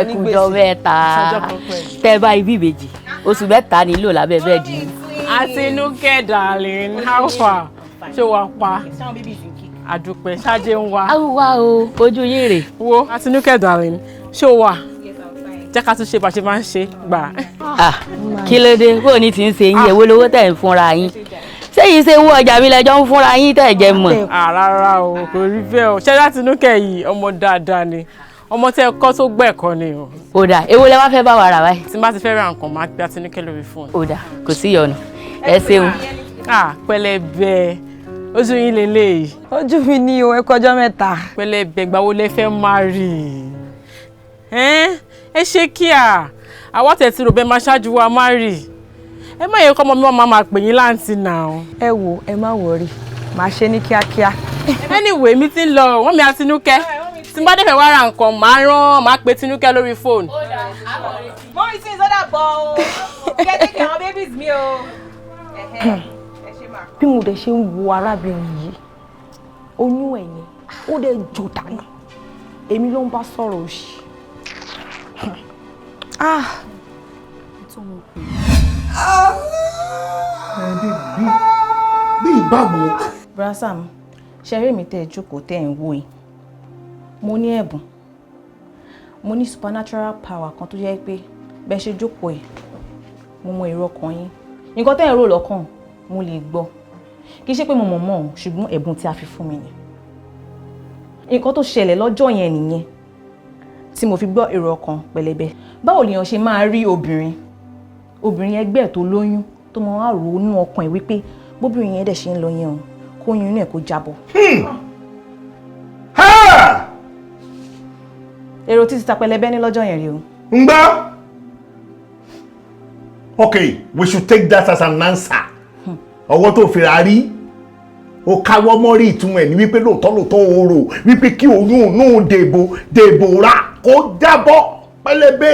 ẹkùjọ mẹ́ta tẹ́ bá ibi ìbejì, oṣù 3 nílò lábẹ́ bẹ́ẹ̀dì. Àtinúkẹ́ darling, how far? Ṣé wàá pa? Àdùpẹ́, ṣáájú ń wá. Awúwá o, ojú yín rè. Wo, Àtinúkẹ́ darling, ṣé o wà? Jẹ́ ká tún ṣe bá ṣe máa ń ṣe gbà. Kí ló dé? Bó ní ti ń ṣe yín? Èwo lówó tẹ̀ ń fúnra yín? Ṣé yìí ṣe owó ọjà mi lẹ́jọ́ ń fúnra yín tẹ̀ jẹ́ mọ̀? Rárá o, kò rí bẹ́ẹ̀ o. Ṣé Àtinúkẹ́ yìí, ọmọ dáadáa ni, ọmọ tẹ́ ẹ kọ́ tó gbẹ̀kọ́ ni o. Ó dà, èwo lẹ wá fẹ́ bá wa rà báyìí? Tí n bá ti fẹ́ ra nǹkan, máa pe Àtinúkẹ́ lórí fóònù. Ó dà, kò sí ìyọnu, ẹ ṣeun. Pẹlẹbẹ, ojú yín lélẹ́yìí. Ojú mi ni o, ẹ kọjọ́ mẹ́ta. Pẹlẹbẹ, gbàwo lẹ fẹ́ máa rí i? Ẹ ṣe kíá, àwa tẹ̀ tí rò bẹ́ẹ̀ máa ṣáájú wa má rí ẹ. Má yẹ kọ́ ọmọ mi, wọ́n máa pè yín láǹtì náà. Ẹ wo, ẹ má worry, màá ṣe ní kíákíá. Anyway, mi ti ń lọ, wọ́n mi Àtinúkẹ́. Tí n bá dé fẹ́ wá ra nǹkan, màá rán, màá pe Tinúkẹ́ lórí fóònù. Mummy tí ń sọ́dà bọ̀ o, kẹ́ take care àwọn babies mi o. Bí mo dẹ̀ ṣe ń wo arábìnrin yìí, oyún ẹ̀yìn ó dẹ̀ jò dànù, èmi ló ń bá sọ̀rọ̀ òṣì. Ah! Bí ìbáwo. Brasam, ṣeré mi tẹ́ ẹ jókòó tẹ́ ẹ ń wò yìí, mo ní ẹ̀bùn, mo ní supernatural power kan tó jẹ́ pé bẹ́ẹ̀ ṣe jókòó ẹ̀, mo mọ èrò ọkàn yín, nǹkan tẹ́ ẹ̀ ń rò lọ́kàn mo lè gbọ́. Kì í ṣe pé mo mọ̀ mọ́ o, ṣùgbọ́n ẹ̀bùn tí a fi fún mi ni. Nǹkan tó ṣẹlẹ̀ lọ́jọ́ yẹn nìyẹn tí mo fi gbọ́ èrò ọkàn Pẹlẹbẹ. Báwo lèèyàn ṣe máa rí obìnrin, obìnrin ẹgbẹ́ ẹ̀ tó lóyún, tó máa wá rò ó nínú ọkàn ẹ̀ wípé bóbìnrin yẹn dẹ̀ ṣe ń lọ yẹn o, kó oyún inú ẹ̀ kó jábọ́? Èrò títí ta Pẹlẹbẹ ní lọ́jọ́ yẹn rí o. Ń gbọ́. Okay, we should take that as an answer. Ọwọ́ tó fìrà rí, ó káwọ́ mọ́rí, ìtumọ̀ ẹ̀ ní wípé lóòótọ́ lóòótọ́ o rò wípé kí oyún inú Dèbò rà kó jábọ́, Pẹlẹbẹ.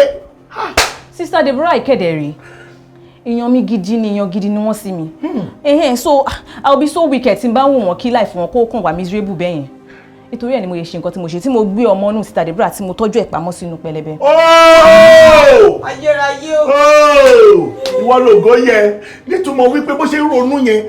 Sister Deborah ìkẹ̀dẹ̀ rí, èèyàn mi gidi ni, èèyàn gidi ni wọ́n sí mi. Ehen, so I will be so wicked tí n bá wò wọ́n kí life wọn kó kàn wá miserable bẹ́yẹn. Nítorí ẹ̀ ni mo yẹ ṣe nǹkan tí mo ṣe, tí mo gbé ọmọ inú Sister Deborah, tí mo tọ́jú ẹ̀ pamọ́ sínú Pẹlẹbẹ. Ayérayé o. Ìwọ lògó yẹ nítumọ̀ wípé bó ṣe ń ronú yẹn,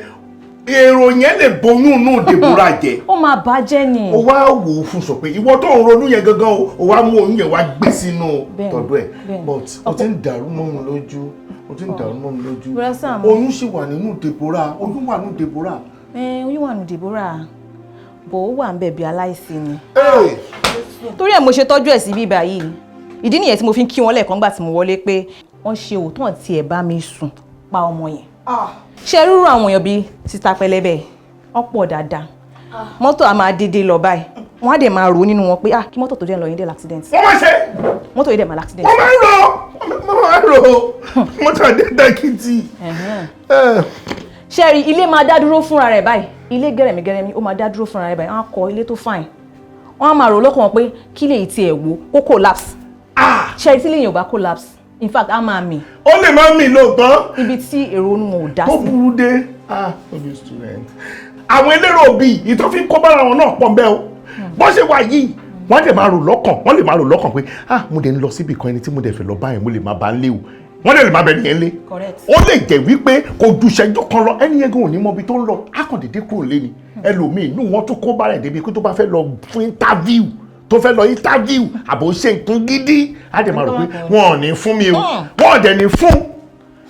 Èrò yẹn lè boyún inú Deborah jẹ. Ó máa bàjẹ́ ni. Ó wá wò ó fún sọ pé ìwọ tó ń ronú yẹn gangan o, ó wá mú oyún yẹn wá gbé sínú tọ̀dọ̀ ẹ̀. But o ti ń dàrú mọ́ mi lójú, o ti ń dàrú mọ́ mi lójú. Bọ́dá Sàámú. Oyún sì wà nínú Deborah, oyún wà nínú Deborah. Oyún wà nínú Deborah, bò ó wà ń bẹ̀ bí aláìsí ni. Torí ẹ̀ mo ṣe tọ́jú ẹ̀ sí bíbá yìí. Ìdí nìyẹn tí mo fi ń kí wọn lẹ́ẹ̀kan gbà tí mo wọlé pé wọ́n ṣe òótọ́ tí ẹ̀ bá mi sùn pa ọmọ yẹn. Ṣé rúrú àwọn èèyàn bíi Sista Pẹlẹbẹ wọ́n pọ̀ dáadáa. Mọ́tò á máa dédé lọ báyìí, wọ́n á dẹ̀ máa rò ó nínú wọn pé ah, kí mọ́tò tó dẹ̀ ń lọ yín dẹ̀ l'accident. Wọ́n máa ṣe. Mọ́tò yìí dẹ̀ máa l'accident. Wọ́n máa ń rò, wọ́n máa ń rò, mọ́tò àdédàkìtì. Ṣé rí, ilé máa dá dúró fúnra rẹ̀ báyìí, ilé gẹ̀rẹ̀mígẹ̀rẹ̀mí ó máa dá dúró fúnra rẹ̀ báyìí. Wọ́n á kọ́ ilé tó fine, wọ́n á máa rò lọ́kàn wọn pé kí lè tiẹ̀ wò kó collapse. Ṣé rí, tí lèyìn ò bá collapse, in fact á máa mì. Ó lè má mì lóòótọ́. Ibi tí èrò inú wọn ò dá sí. Ó burú dé. Ah, no student. Àwọn elérò bíi ìtọ́ fi ń kó bára wọn náà pọ̀ nbẹ́ o. Bọ́n ṣe wà yìí, wọ́n lè máa rò lọ́kàn, wọ́n lè máa rò lọ́kàn pé ah, mo dẹ̀ ń lọ síbi kan, ẹni tí mo dẹ̀ fẹ́ lọ báyìí, mo lè máa bá ń léwu. Wọ́n lè máa bẹ nìyẹn lé. Ó lè jẹ́ wípé kò ju ìṣẹ́jú kan lọ, ẹni yẹn gan ò ní mọ ibi tó ń lọ, á kàn dédé kúrò lé ni. Ẹlòmíì inú wọn tún kó bára ẹ̀ débi pé tó bá fẹ́ lọ fún interview, tó fẹ́ lọ interview àbò ṣe nǹkan gidi, á dẹ̀ máa rò pé wọn ò ní fún mi o, wọn ò dẹ̀ ní fún,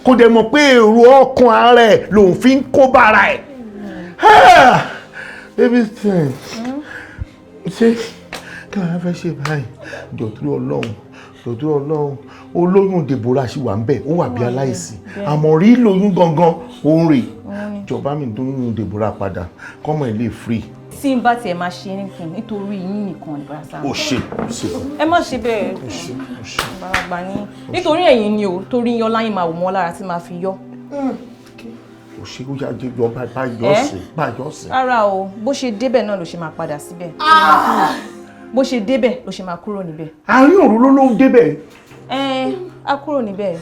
kò dẹ̀ mọ̀ pé èrò ọkàn ara ẹ̀ lòun fi ń kó bára ẹ̀. Baby thing, ṣé kí ló fẹ́ ṣe báyìí? Jọ̀dúró Ọlọ́run, jọ̀dúró Ọlọ́run, olóyún Deborah ṣì wà ń bẹ̀, ó wà bí aláìsí, àmọ́ rí lóyún gangan òun rè. Jọba mi dóyún Deborah padà, kọ́mọ ilé free. Tí n bá tiẹ̀ máa ṣe anything, nítorí yín nìkan ni, Bọ́dá Sàámú. Ó ṣe, ó ṣe. Ẹ má ṣe bẹ́ẹ̀, àgbàlagbà ní. Nítorí ẹ̀yin ni o, torí yín ọlá yín máa wò mọ́ lára tí máa fi yọ. Ó ṣe, ó yá, yọ bá yọ sí, bá yọ sí. Rárá o, bó ṣe débẹ̀ náà ló ṣe máa padà síbẹ̀. Bó ṣe débẹ̀ ló ṣe máa kúrò níbẹ̀. Àárín òru ló ń débẹ̀. Ẹ á kúrò níbẹ̀,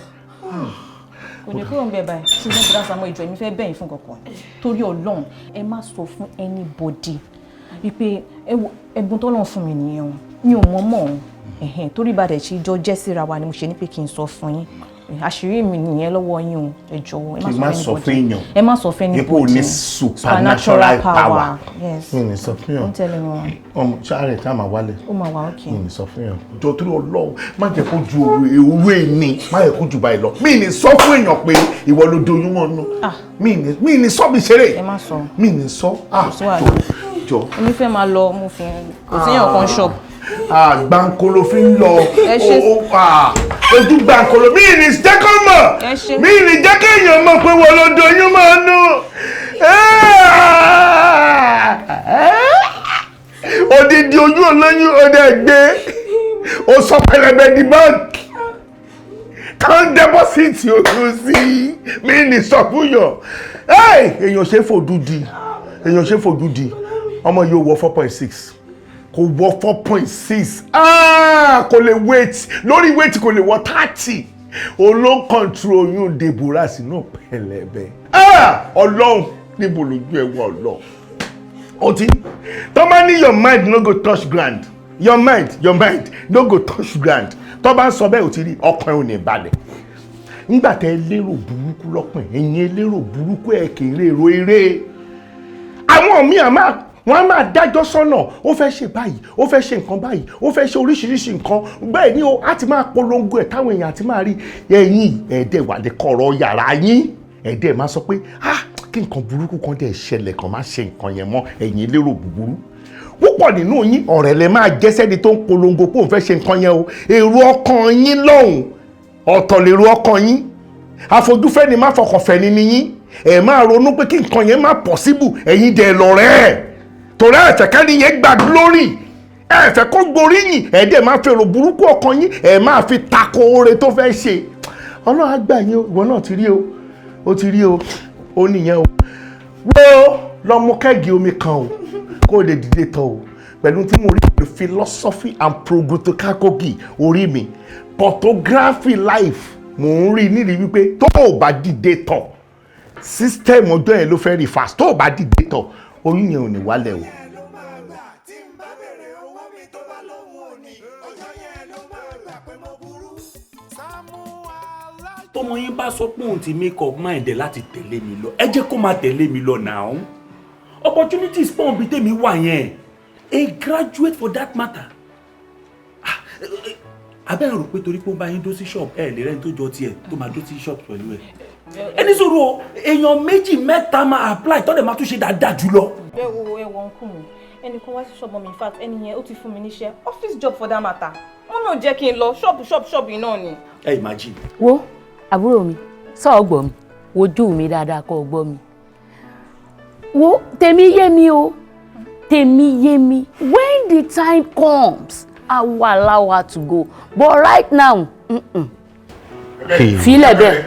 kò ní kúrò níbẹ̀ báyìí. Ṣùgbọ́n Bọ́dá Sàámú, ìjọ èmi fẹ́ bẹ̀yìn fún kankan, torí Ọlọ́run, ẹ má sọ fún anybody wípé ẹ̀bùn tọ́lọ́run fún mi nìyẹn o. Mi ò mọ̀ mọ̀ o, torí bá dẹ̀ ṣe jọ jẹ́ síra wa ni mo ṣe ní pé kí n sọ fún yín. Àṣírí mi nìyẹn lọ́wọ́ yín o. Ẹ jọ̀wọ́, ẹ má sọ fún èèyàn. Ẹ má sọ fún anybody. Ipò ní supernatural power. Yes. Mi ní sọ fún yàn. Don't tell anyone. Ọmọ sáré tá a máa wálẹ̀. Ó máa wà okay. Mi ní sọ fún yàn. Jọ, torí Ọlọ́run, má jẹ́ kó ju owó ẹni, má jẹ́ kó ju báyìí lọ. Mi ní sọ fún èèyàn pé ìwọ ló doyún mọ́ nù. Mi ní sọ bí ṣeré. Ẹ má sọ. Mi ní sọ. Kò sí wàhálà. Jọ. Èmi fẹ́ máa lọ, mo fi kò síyàn kan shop. Gbàǹkolo fi ń lọ ojú gbàǹkolo. Mi ní jẹ́ kó mọ̀, mi ní jẹ́ kéèyàn mọ̀ pé wọ́n ló doyún mọ́ nù. Odidi ojú olóyún ọdẹ gbé, ó sọ pẹlẹbẹ di báńkì kan dẹ́pọ́sìtì ojú sí. Mi ní sọ fún yàn. Èèyàn ṣe fojú di, èèyàn ṣe fojú di. Ọmọ yóò wọ 4.6, kò wọ 4.6, kò lè wait lórí wait, kò lè wọ 30. Olóń control oyún Deborah sínú pẹlẹbẹ. Ọlọ́run, níbo lójú ẹ wọ Ọlọ́run? Ó ti tó bá ní your mind no go touch ground, your mind, your mind no go touch ground. Tó bá ń sọ bẹ́ẹ̀, ò ti rí ọkàn ẹ̀ ò ní balẹ̀ nígbà tẹ́ lérò burúkú lọ́kàn. Ẹ̀yin lérò burúkú, ẹ̀ kì í rèrò eré. Àwọn míì àmà wọ́n á máa dájọ́ sọ́nà, ó fẹ́ ṣe báyìí, ó fẹ́ ṣe nǹkan báyìí, ó fẹ́ ṣe oríṣiríṣi nǹkan bẹ́ẹ̀ ni o. Á ti máa polongo ẹ̀ táwọn èèyàn àti máa rí ẹ̀yìn ẹ̀ẹ́dẹ̀ wà ní kọ̀rọ̀ yàrá yín, ẹ̀ẹ́dẹ̀ máa sọ pé ah, kí nǹkan burúkú kan dẹ̀ ṣẹlẹ̀, kan má ṣe nǹkan yẹn mọ́. Ẹ̀yin lérò búburú púpọ̀ nínú yín, ọ̀rẹ́ lẹ máa jẹ́ sẹ́ni tó ń polongo pé òun fẹ́ ṣe nǹkan yẹn o. Èrò ọkàn yín lọ́hùn ọ̀tọ̀ lèrò ọkàn yín. Àfojúfẹ́ ni má fọkànfẹ́ ni ni yín. Ẹ̀ máa ronú pé kí nǹkan yẹn má possible. Ẹ̀yin dẹ̀ lọ̀rẹ́ ẹ̀, torí ẹ̀fẹ̀ kẹ́ni yẹn gba glory, ẹ̀fẹ̀ kó gboríyìn. Ẹ̀ dẹ̀ máa fèrò burúkú ọkàn yín, ẹ̀ máa fi tako oore tó fẹ́ ṣe. Ọlọ́run á gbà yín o. Ìwọ náà ti rí o, ó ti rí o, ó nìyẹn o. Wo lọ mú keg omi kan o, kó o lè dìde tán o. Pẹ̀lú tí mo rí pẹ̀lú philosophy and prognosticagogy orí mi, photography life, mò ń rí nídìí wípé tó o bá dìde tán, system ọjọ́ yẹn ló fẹ́ rí fast. Tó o bá dìde tán, oyún yẹn ò ní wálẹ̀ o. Tọmọ yín bá sọ pé òun ti make up mind ẹ̀ láti tẹ̀lé mi lọ, ẹ jẹ́ kó máa tẹ̀lé mi lọ now. Opportunities pọ̀ bí tèmi wà yẹn, a graduate for that matter. Ah, abẹ́ rò pé torí pé ó bá yín dó sí shop, ẹ lè rẹ́ni tó jọ tiẹ̀ tó máa dó sí shop pẹ̀lú ẹ. Ẹni sọ̀rọ̀ o, èèyàn méjì mẹ́ta máa apply tọ́lẹ̀ máa tún ṣe dáadáa jùlọ. Ẹ wo, ẹ wọ uncle mi, ẹnì kan wá sí ṣọ́ọ̀bù mi. In fact, ẹni yẹn ó ti fún mi níṣẹ́, office job for that matter. Wọ́n mi ò jẹ́ kí n lọ ṣọ́ọ̀bù ṣọ́ọ̀bù ṣọ́ọ̀bù yìí náà ni. Ẹ imagine. Wo, àbúrò mi, sọ gbọ́ mi, wojú mi dáadáa kó o gbọ́ mi. Wo, tèmi yé mi o, tèmi yé mi. When the time comes, I will allow her to go, but right now, Filẹ̀ bẹ́ẹ̀.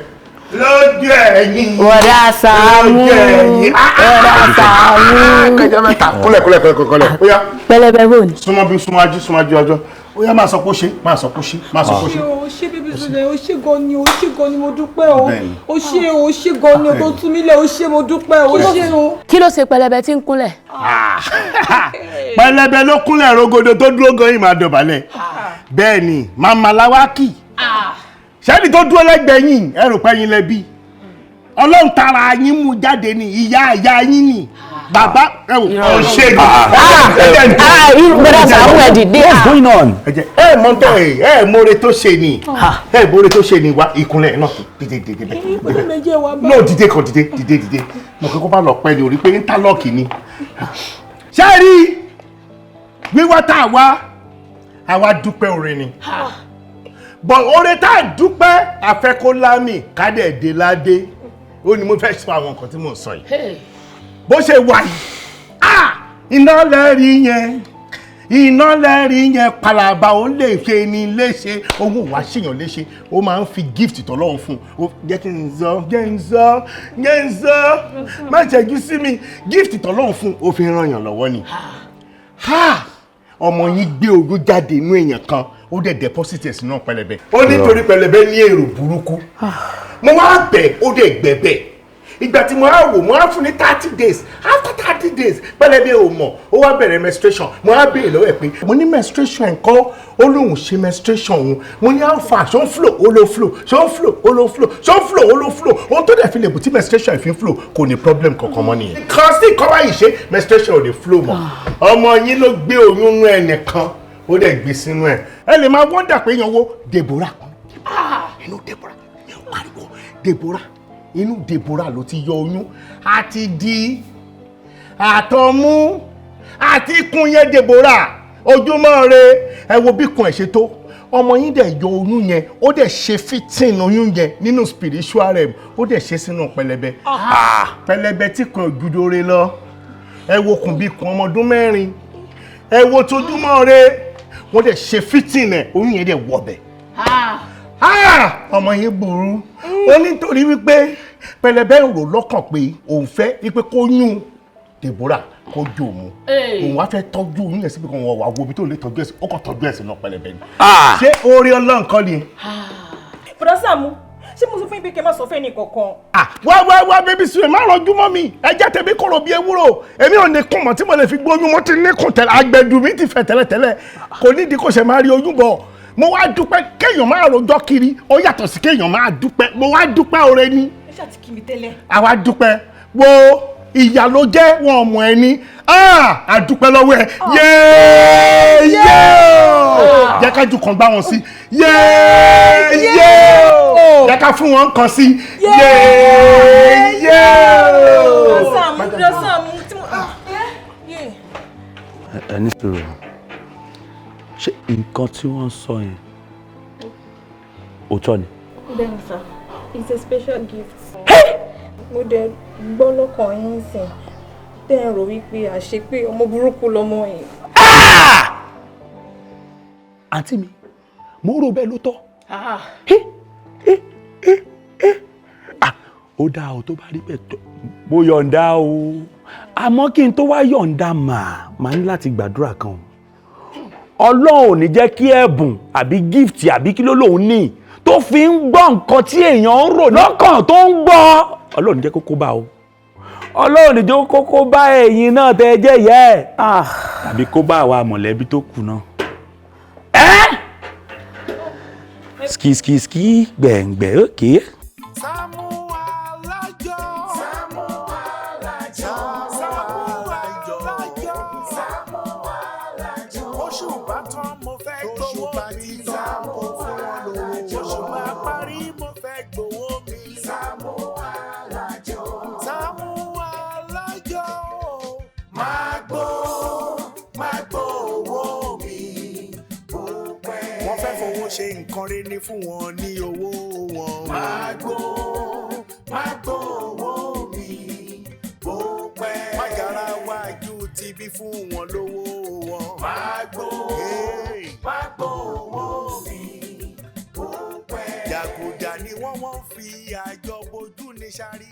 Lójú ẹ̀yìn. Bọ̀dá Sàámú. Lójú ẹ̀yìn. Bọ̀dá Sàámú. Kẹjọ mẹ́ta, kúnlẹ̀, kúnlẹ̀, kúnlẹ̀, kúnlẹ̀, ó yá. Pẹlẹbẹ bò ní. Súnmọ́ bí, súnmọ́ ajú, súnmọ́ ajú ọjọ́. Ó yá, máa sọ pé ó ṣe, máa sọ pé ó ṣe, máa sọ pé ó ṣe. O ṣé, Baby Sule, o ṣé gan ni, o ṣé gan ni, mo dúpẹ́ o. Bẹ́ẹ̀ni. O ṣé, o ṣé gan ni o tó tú mi lẹ̀, o ṣé, mo dúpẹ́ o, ṣé o. Kí ló ṣe pẹlẹbẹ tí ń kúnlẹ̀? Pẹlẹbẹ ló kúnlẹ̀ rogodo tó dúró gan yìí, máa dọ̀bálẹ̀. Bẹ́ẹ̀ ni, màmá lawaki sẹ́ni tó dúró lẹ́gbẹ̀ẹ́ yín. Ẹ rò pé yín lẹ́bí Ọlọ́run tara yín mú jáde ní ìyá ìyá yín ni bàbá ẹ wò ó ṣe ní. Bọ̀dá Sàámú, ẹ dìde. What's going on? Ẹ mọ tẹ ẹ mọre tó ṣe ni, ẹ mọre tó ṣe ni. Wa ìkúnlẹ̀ náà, dìde, dìde bẹ́ẹ̀. Bọ́dá méjì wà bá. Náà dìde kan, dìde, dìde, dìde. Mo kí kó bá lọ pẹ́ ni orí pé interlock ni. Ṣé ẹ rí wíwá tá a wá, àwa dúpẹ́ oore ni, but oore tá a dúpẹ́ àfẹ́kọ́lámì kádẹ́ẹ̀dẹ́ ládé. Ó ní mo fẹ́ sọ àwọn nǹkan tí mò ń sọ yìí. Bó ṣe wà yìí, ah, iná lẹ́rìí yẹn, iná lẹ́rìí yẹn palaba, ó lè ṣe ni léṣe, owó wàá ṣèyàn léṣe. Ó máa ń fi gift tọ́lọ́run fún un. Jẹ́ kí n sọ, jẹ́ n sọ, jẹ́ n sọ, má ṣẹ́jú sí mi. Gift tọ́lọ́run fún un, ó fi ràn yàn lọ́wọ́ ni. Ha, ọmọ yín gbé ogún jáde inú èèyàn kan, ó dẹ̀ deposit ẹ̀ sínú pẹlẹbẹ. Ó nítorí pẹlẹbẹ ní èrò burúkú. Mo wá bẹ̀, ó dẹ̀ gbẹ̀bẹ̀. Ìgbà tí mo á wò, mo á fún ní 30 days. After 30 days, pẹlẹbẹ ò mọ̀, ó wá bẹ̀rẹ̀ menstruation. Mo á béèrè lọ́wọ́ ẹ̀ pé, mo ní menstruation ẹ̀ ńkọ́? Ó lóun ṣe menstruation òun. Mo ní how far, ṣó ń flow? Ó ló flow. Ṣó ń flow? Ó ló flow. Ṣó ń flow? Ó ló flow. Ohun tó dẹ̀ fi lè bù tí menstruation fi ń flow, kò ní problem kankan mọ́ nìyẹn. Kan sí kọ́ báyìí, ṣe menstruation ò lè flow mọ́. Ọmọ yín ló gbé oyún nú ẹnìkan, ó dẹ̀ gbé sínú ẹ̀. Ẹ lè máa wonder pé yan wo Deborah, inú Deborah yẹn pariwo Deborah, inú Deborah ló ti yọ oyún àti di àtọmú àti ikùn yẹn. Deborah, ojúmọ́ re. Ẹ wo bí kun ẹ̀ ṣe tó. Ọmọ yín dẹ̀ yọ oyún yẹn, ó dẹ̀ ṣe fitting oyún yẹn nínú spiritual realm, ó dẹ̀ ṣe sínú pẹlẹbẹ. Pẹlẹbẹ tí kan ojúdóore lọ. Ẹ wo kùn bí kun ọmọ ọdún 4. Ẹ wo tojúmọ́ re. Wọ́n dẹ̀ ṣe fitting ẹ̀, oyún yẹn dẹ̀ wọbẹ̀. Ọmọ yín burú. Ó nítorí wípé pẹlẹbẹ ń rò lọ́kàn pé òun fẹ́ wípé kó yún Deborah kó jó òun, òun wá fẹ́ tọ́jú oyún yẹn síbi kan. Wọ́n wà wo ibi tó lè tọ́jú ẹ̀ sí, ó kàn tọ́jú ẹ̀ sínú pẹlẹbẹ ni. Ṣé orí Ọlọ́run kọ́ ni? Bọ̀dá Sàámú, ṣé mo sọ fún yín pé kẹ́ má sọ fẹ́ ní kankan? Wá, wá, wá, Baby Sule, má rọjú mọ́ mi. Ẹ jẹ́ tèmi kòrò bí ewúro. Èmi ò ní kùn mọ́ tí mo lè fi gbóyún. Mo ti ní kùn tẹ́lẹ̀, agbẹ̀dù mi ti fẹ̀ tẹ́lẹ̀tẹ́lẹ̀, kò nídìí kò ṣe máa rí oyún bọ̀. Mo wá dúpẹ́. Kéèyàn máa rojọ́ kiri, ó yàtọ̀ sí kéèyàn máa dúpẹ́. Mo wá dúpẹ́ oore ni. Ẹ ṣáà ti kí mi tẹ́lẹ̀. Àwa dúpẹ́. Wo, ìyà ló jẹ́ wọn ọmọ ẹni. A dúpẹ́ lọ́wọ́ ẹ. Yéé yéé, jẹ́ ká ju kan gbá wọn sí. Yéé yéé, jẹ́ ká fún wọn kan sí. Yéé yéé. Bọ̀dá Sàámú, Bọ̀dá Sàámú, tí mo. Ẹ ní sùúrù, ṣé nǹkan tí wọ́n ń sọ yẹn òótọ́ ni? Bẹ́ẹ̀ni sir, it's a special gift. Mo dẹ̀ gbọ́ lọ́kàn yín sìn tẹ́ ẹ̀ rò wípé àṣé pé ọmọ burúkú lọmọ yìí. Àǹtí mi, mo rò bẹ́ẹ̀ ló tọ́. Ó dáa o, tó bá rí bẹ́ẹ̀ tó, mo yọ̀ǹda o. Àmọ́ kí n tó wá yọ̀ǹda, màá ní láti gbàdúrà kan o. Ọlọ́run ò ní jẹ́ kí ẹ̀bùn àbí gift àbí kí ló lòun ní tó fi ń gbọ́ nǹkan tí èèyàn ń rò lọ́kàn tó ń gbọ́, Ọlọ́run ní jẹ́ kó kó bá o. Ọlọ́run ní jẹ́ kó kó bá ẹ̀yin náà tẹ́ ẹ jẹ́ ìyá ẹ̀ tàbí kó bá àwa mọ̀lẹ́bí tó kù náà. Ẹ́ ski ski ski gbẹ̀ngbẹ̀ òkè. Okay. tán mo fẹ́ gbowó mi. Sàámú fún wọn lówó. Oṣù bá parí mo fẹ́ gbowó mi. Sàámú Alájọ. Sàámú Alájọ. Máa gbó máa gbó owó mi. Wọ́n fẹ́ fowó ṣe nǹkan rere ní fún wọn ní owó wọn. Máa gbó máa gbó owó mi. Bó pẹ́. Mágara wájú ti bí fún wọn lówó wọn. Máa gbó máa gbó owó mi. Bó pẹ́. Jàgùjà ni wọ́n wọ́n fi àjọ bojú ní sáré.